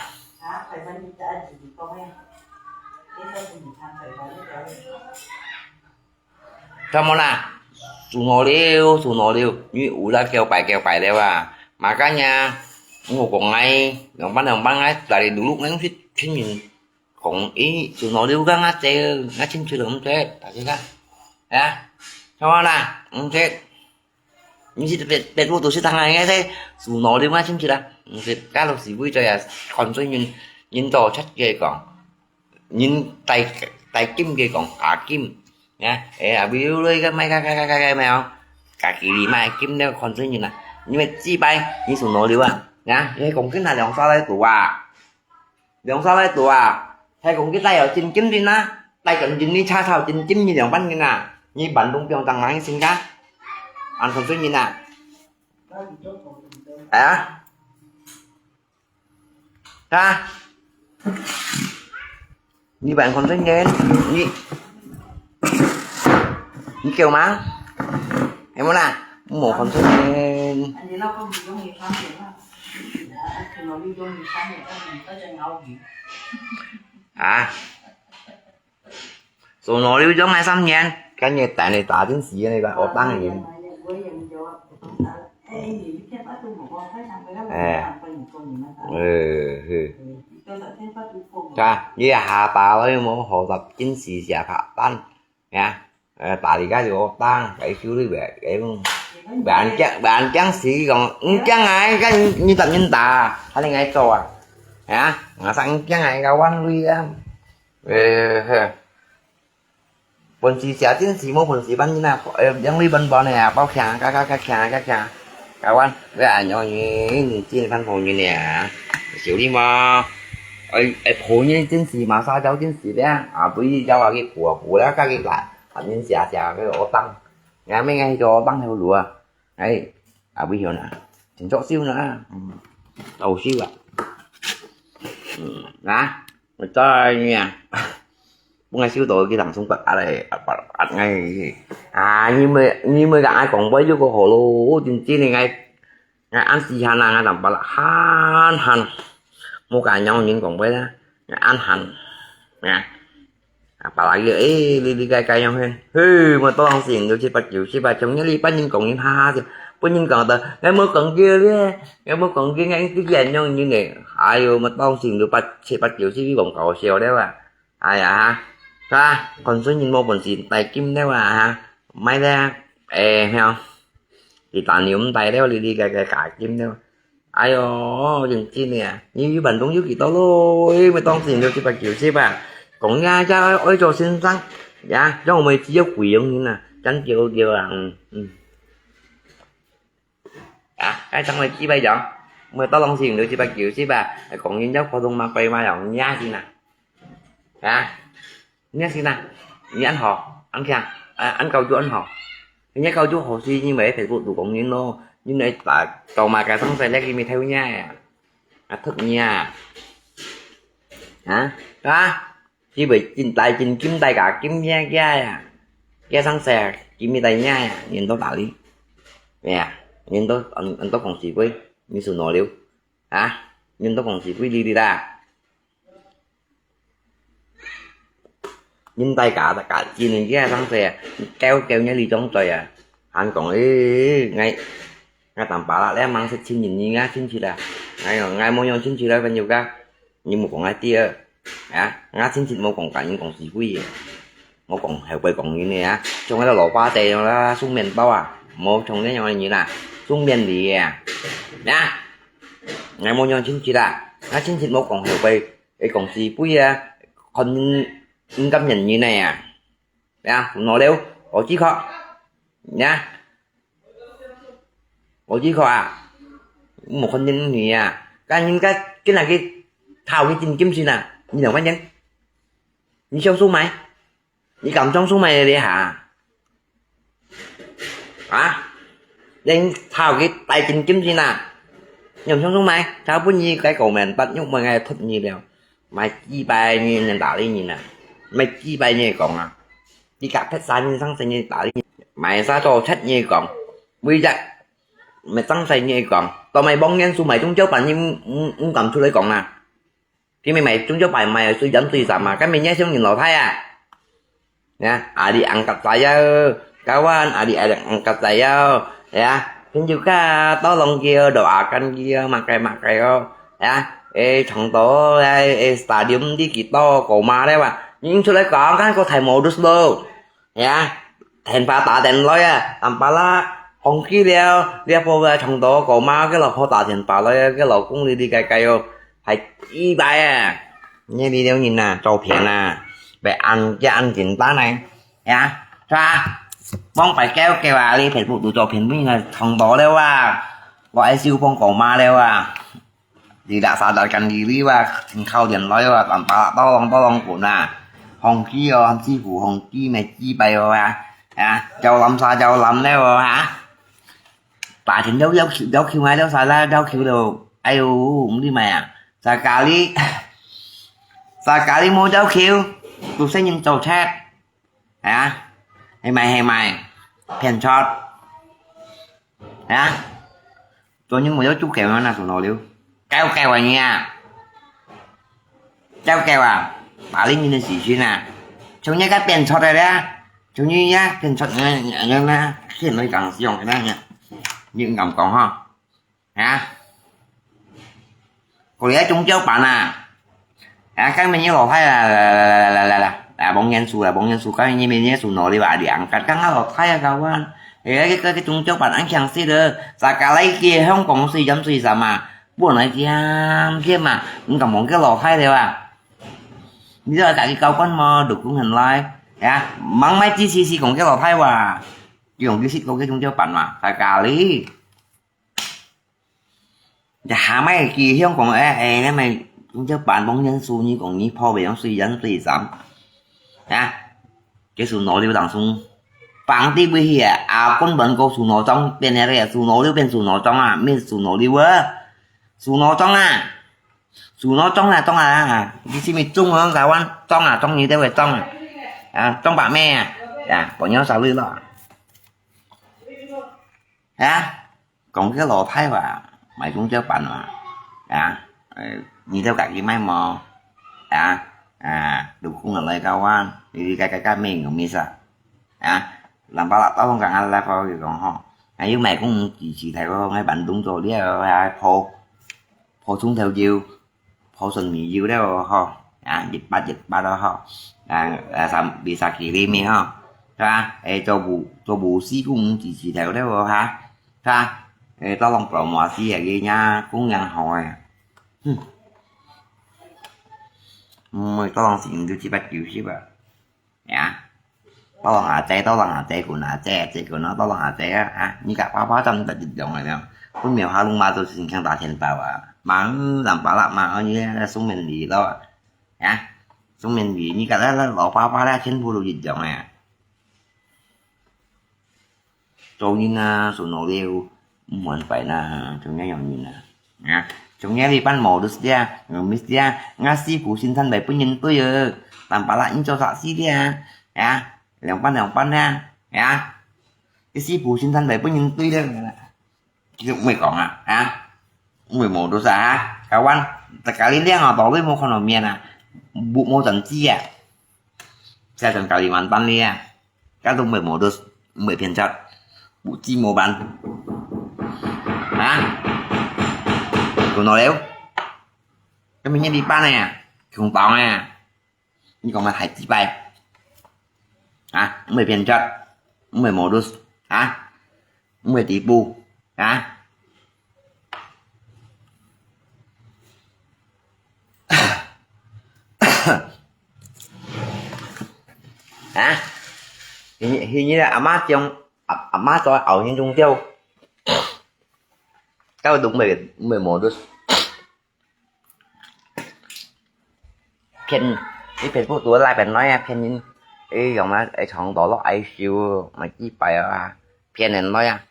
Come on啦，順路了，順路了，你有啦，叫拜叫拜了啊！Makanya，我講𠊎，兩班兩班𠊎，dari dulu𠊎去聽人講，咦，順路了，該𠊎姐，𠊎親戚了，毋識，大家看，啊，come on啦，毋識，你是別別屋都是當然，𠊎在順路了，𠊎親戚啦，毋識，該老師會做呀，看準人，人多出去講。 人帶帶金个講加金，呀，哎呀，比如你个買个个个个个咩哦，家己買金了看準人啊，你咪祭拜，你順路了啊，呀，你講金還兩三來度啊，兩三來度啊，還講金帶有真金人啊，帶緊人你查查真金你兩萬人啊，你萬東不用當人身家，安看準人啊，啊。 啊？你還看真人？你你叫嗎？係無啦？無看真人。啊？ Sono liu dong ai sam nyen, kan ye tan ai ta tin si ne ba, otang yin. Eh. Eh, eh. Ka, ye ha ta lo mo ho ta tin si sia pha tan. Ya. Eh, ta li ka yo otang, kai siu li ba, kai mo. Ban kiang, ban kiang si kong, kiang ai, kan ni ta ni ta, ha ni ngai to a. Ya, nga sang kiang ai ka wan lui ya. 誒，嘿。本事寫真是無本事辦人啊，誒，兩位本本的啊，包強，加加加強，加強，加完，你恁樣，你真看好人呢啊，小弟嘛，誒，誒，好人真是嘛，撒嬌真是的啊，啊，不一樣啊，佢苦啊苦了，加佢來，啊，人寫寫，佢惡當，人家那個惡當頭路啊，誒，啊，不曉得，真作秀呢，嗯，搞笑啊，嗯，啊。 我知你啊，本來收到佢當中不壓嘞，壓壓壓壓。啊，你們你們个愛講話又個好咯，真正个愛愛按時限啊，愛當巴拉閒閒，莫甲讓人講話啦，愛按閒，啊，啊，巴拉个，誒，你你該該樣嘿，嘿，莫當心，六七八九十啊，從你禮拜人講人哈哈笑，本人講到，𠊎無講佢咧，𠊎無講佢，𠊎一直忍讓人呢，哎喲，莫當心，六八七八九十，你講搞笑了啊！ 哎呀，哈，看準人無本事，帶金了啊，哈，買了，誒，曉，你打牛帶了，你你該該加金了。哎喲，認真的啊，你一萬東有幾多咯？誒，每當時就七八九十啊，講呀呀，愛做先生，呀，讓我們只有貴陽人啊，真叫叫啊，嗯嗯。 啊，該上來幾百張，每到東西用到七百九十啊，講人家活動嘛，貴嘛，用你也信啊。啊，你也信啊，你恁好，恁強，啊，恁高就恁好。人家高就好，是因為Facebook都講人咯，因為打，到嘛該上勢來，佢咪偷人啊，啊，偷人啊。啊，啊。 只會真大真金大家金呀呀呀，呀上勢啊，金咪大呀呀，人都打理，哎呀，人都人都講是貴，你是哪流啊？人都講是貴哩哩啦。人大家大家金呀上勢啊，叫叫人哩種嘴啊，還講誒，𠊎𠊎當巴拉咧，吂識親人，你𠊎親戚啦，𠊎講𠊎無樣親戚啦，朋友家。 你莫講𠊎知啊，啊，𠊎親戚無講甲人講是非个，無講後背講人个啊，像該个老爸仔樣啦，送麵包啊，無像恁樣个人啊，送麵禮个啊，啊，𠊎無樣親戚啦，啊，親戚無講後背，會講是不啊，看人，人感染人呢啊。 呀，腦瘤，無知覺，呀，無知覺啊，無看見你啊，該人家今日去討你真金先啊，你兩塊錢，你想收買？你敢想收買這下？啊？人討佢帶真金先啊，你毋想收買？討分你該個面，八六萬个托你了，買幾百年人打理人啊，買幾百年講啊。 你甲別儕人生細人打理，買啥做七年講，每日，買生細人講，到買望眼珠買中招辦，你毋，毋，毋敢出來講啊。佢買買中招辦買水飲水站啊，該明日想人老太啊。呀，阿里angkat saya，kawan，阿里angkat saya，ya，tunjuk ka tolong kia，doakan kia，makai makai哦。Ya，eh，長島，eh，eh，stadium di kita，koma了啊，你出來講，看個太modus咯。 呀，電話打電來啊，南巴拉，放棄了，這波个長島个媽个老婆打電話來啊，个老公哩哩該該哦，還幾百啊，你這種人啊，做騙啊，別恁，恁簡單呢，呀，是吧？往擺叫叫啊，你Facebook都做騙，你个長島了啊，我愛收放个媽了啊。 你啦，sadar kan diri哇，真靠人來哇，當巴拉當啷當啷滾啊！放棄哦，師傅放棄咩，幾百哦啊！啊，招攬啥招攬了哦啊！把錢要要求要求啊，要啥啦，要求了，哎喲，毋知咩啊！Sakali，sakali無要求，都先人做賊。 啊，係咪係咪？騙出。啊，做人無要做狗啊，那做老六，狗狗啊你啊，狗狗啊，把你人的死心啊，從你个騙出來了，從你呀騙出，嗯，嗯，嗯，騙來講是用个那，你敢講哈？ 啊，過來中招辦啊！啊，今日你老太啦，來來來來來來，啊，望眼珠啦，望眼珠，今日你明日數腦你話涼，剛剛啊老太啊，kawan，哎，該該中招辦恁強勢的，sakali去香港水飲水站啊，本來甜甜嘛，你敢望个老太了啊？你知道家己高官嘛，老公很來，呀，忙买支持是講个老太哇，用个是講个中招办嘛，sakali。 你還買去香港，哎，哎，你買，你就辦望眼珠，你講你破病，水飲水站，啊，這數腦瘤當中，放地位去啊，啊，根本個數腦中變了个，數腦瘤變數腦中啊，咩數腦瘤啊，數腦中啊，數腦中啊，中啊，啊，你是毋是中啊？台灣中啊，中你這位中啊，啊，中白咩啊？啊，朋友少你咯，啊。 講个老太話，買中招辦嘛，啊，呃，你兜家己買無？啊，啊，老公啊來交換，你你該該該咩用咩啥？啊，南巴拉到香港啊，來講佢講吼，啊，又買公支持大哥，𠊎辦動作了，啊，破，破中頭腰。 破順利有了吼，啊，一八一八咯吼，啊，啊，三，比三幾厘米吼，是吧？哎，做無，做無事故毋支持頭了吼，哈，是吧？哎，到攏promosi啊，个呀，公羊好哎，哼，嗯，到攏是毋就七八九十啊。 呀，到人阿姐，到人阿姐，滾阿姐，阿姐滾啊，到人阿姐啊，啊，你个爸爸站得一樣个了。分廟下龍媽都是強打天包啊，嘛，南巴拉嘛，你那送面禮咯，啊，送面禮，你个那那老爸爸啦，全部都一樣个。 做人啊，做老了，毋滿懷啦，做麼樣人啊？啊，做麼樣你辦modus dia，ngemis dia，ngah師傅先生來分人對啊，南巴拉你做啥事dia？啊，兩班兩班啊，啊，你師傅先生來分人對了，其實毋會講啊，啊，毋會modus啊，哈，kawan，大家你兩個道理無看到面啊，無無政治啊，再從家裡慢慢咧啊。 該都毋會modus，毋會騙賊，無知無辦。啊？講到了，今日你辦个啊，共黨个啊，你講个太雞掰。啊，毋會騙賊，毋會modus，啊，毋會地步，啊。啊？去，去你个阿媽種，阿，阿媽做後生種鳥，到東北，東北無得。騙，你Facebook都拉騙來啊，騙人，哎，用啊，哎，長途落愛修，買幾百啊，騙人來啊。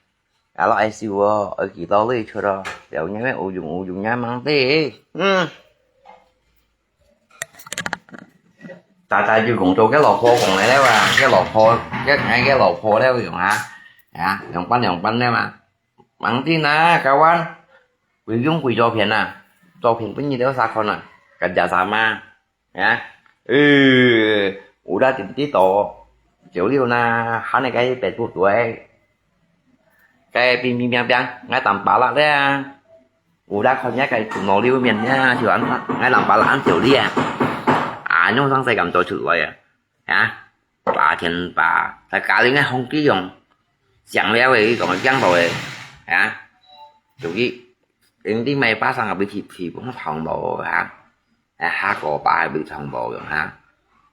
啊，落愛修哦，愛幾多鐳出哦，了，因為有用，有用也mang得，嗯。大大就講做个老婆講來了啊，个老婆，个，哎，个老婆了用啊，啊，兩半兩半了嘛，mang得啊，kawan，貴用貴照片啊，照片分你了啥看啊，kerja sama。 啊，呃，udah tentu to，九六呢，還那个Facebook對，个乒乒乓乓，𠊎當巴拉咧，udah看人家个土老六面呢，就安，𠊎當巴拉安九六啊，啊，弄上世咁多出來啊，啊，八千八，在家里个紅機用，想了个，講講到个，啊，就去，人哋買巴上个被提提，不好咯，啊。 哎，下个把还没唱包用哈，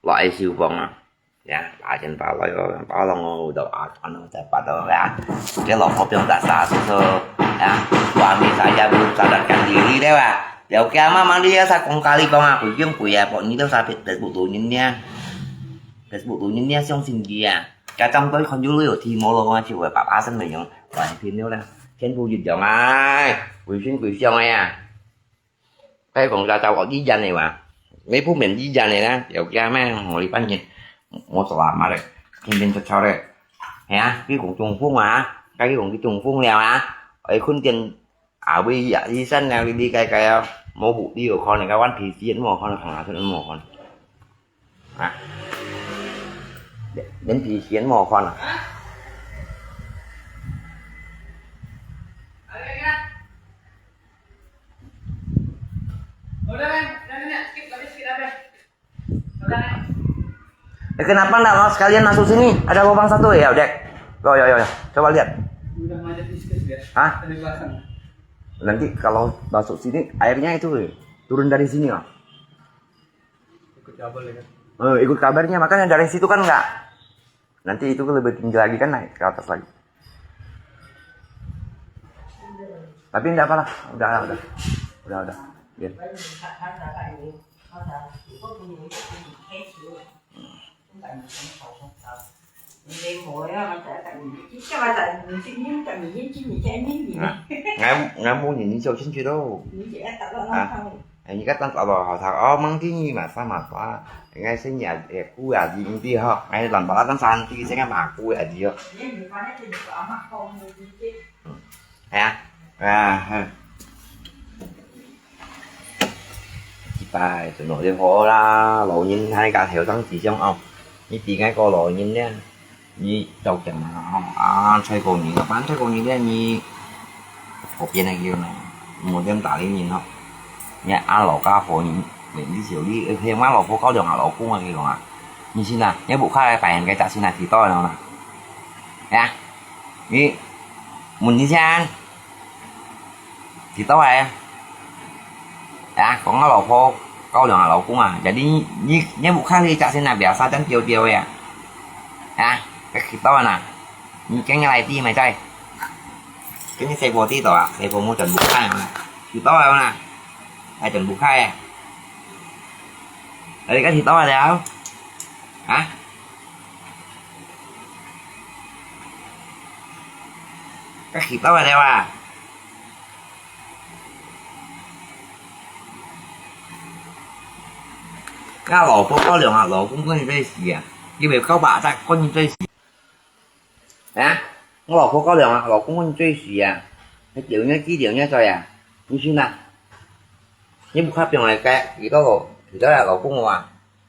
落爱修房啊，呀，八千八百个，包容我都啊，安到在八到呀，这老婆不用打啥，是说，呀，我没啥也不用啥的，干净的吧？了解嘛，mang你要啥讲家里讲啊，不用不要，不，你都啥别，别不多人呢，Facebook多人呢，相信佢啊，家长都看有有提摩罗啊，就会把把身没用，完全了啦，全部一样啊，鬼神鬼相的呀。 該講家家學語言个嘛，你不免語言个啦，有驚咩？我一般人，我做阿媽个，天天出操个，係啊，佢講中風啊，該佢講佢中風了啊，愛困電，啊，喂呀，醫生了，你你該該啊，無福利有可能，該換皮筋無可能，行下出無可能。 啊，连皮鞋都没有换了。Eh, kenapa nggak mau sekalian masuk sini? Ada lubang satu ya, Dek? Yo, yo, yo, yo. Coba lihat. Hah? Nanti kalau masuk sini, airnya itu turun dari sini, oh. Ikut kabel ya kan? Eh, ikut kabarnya, makanya dari situ kan enggak. Nanti itu lebih tinggi lagi kan, naik ke atas lagi. Tapi enggak apalah, udah, udah. Udah, udah. Biar. Nah, ngai, ngai mau nyanyi jauh sini tu. Ah, ngai kata tak tahu hak hak. Oh, mang tinggi masa masa. Ngai sini ya, eh, ku ya di di ho. Ngai lam bala tan san ti sing ma ku ya di ho. Ya, ah, ha. 一擺，就落去好啦，老人家後生思想哦，你比該個老人呢，你照鏡啊，啊，吹過年个，反正吹過年呢，你，河邊个叫呢，無點打理人吼，你啊老家伙，你，你就你，你，我老婆搞兩下老公啊，你講啊，你信啊，你屋下个擺人个隻信啊，幾多人啊？啊，你，問一下。 知道哎。啊，講到老婆，搞兩下老公啊，jadi你，你，你屋下去隻先啊，biasa dan tiêu tiêu ya。啊，該知道啊，你跟人來地咪在。跟你細婆知道啊，細婆冇整屋下啊，知道啊，那，還整屋下啊。哎，該知道啊了。啊？ 該知道个了啊。該老婆搞兩下老公，管你做死啊！你袂搞把仔，管你做死。啊？我老婆搞兩下老公，管你做死啊！你條命，幾條命在啊？你信啊？你屋下放來个，幾多個，幾多個老公啊？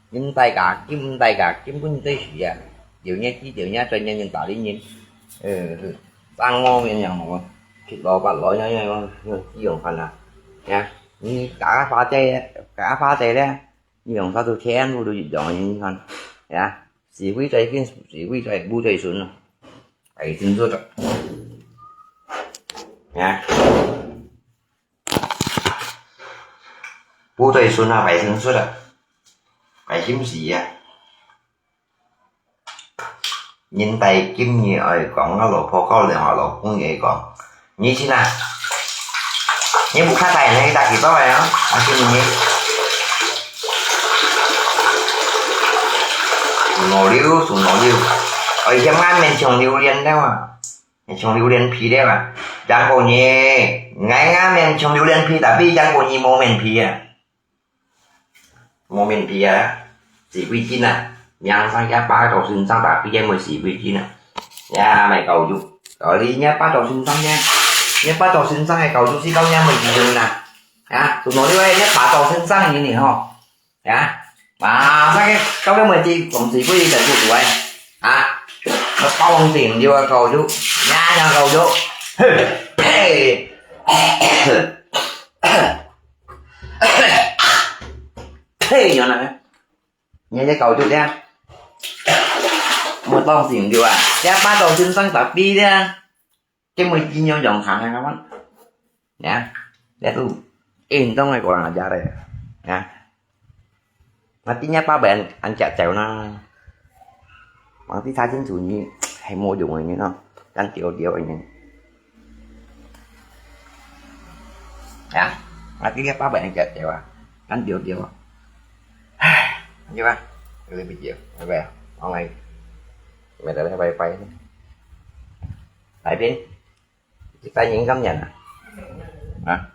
你毋戴價，佢毋戴價，根本對死啊！有日子有日再人人打理人，呃，生毛面樣哦，七老八老樣樣樣，樣樣樣看啊，呀，你假花姐，假花姐咧，你用啥都全部都一樣，你看，呀，死灰再跟，死灰再不再順了，哎，真做的，呀。 不對，孫啊，白生出啊，白心死啊。人大今日愛講，𠊎老婆教兩下老公也講，你去哪？你不看大人，你打幾多呀？啊，今日，số năm六，số năm六，哎，嫌𠊎面像榴莲了啊，面像榴莲皮了啊。Yang kau nyi，ngai ngah面像榴莲皮，tapi yang kau nyi無面皮啊。 無面皮啊，死鬼精啊！名聲也擺到身上，tapi也無死鬼精啊！也莫搞肉，搞你也擺到身上呢，也擺到身上个搞肉，是搞也無意思啦！啊，做哪裡位也擺到身上个人吼！啊，馬上个搞个麼子，講死鬼个做出來！啊，我包王定就要搞肉，呀呀搞肉，嘿，嘿！ 嘿，原來，你這搞就這樣，我當時就啊，這擺到身上tapi這樣，這麼緊要用行啊，kawan，呀，這都運動个過人家嘞，呀，那今日擺擺恁隻走呢？ Mangsi查清楚你係無用个人哦，乾丟丟个人。啊，啊，今日八百人結掉啊，乾丟丟啊。唉，對吧？這個video，拜拜，往來，拜拜，拜拜。來邊，一般人咁樣啊？啊？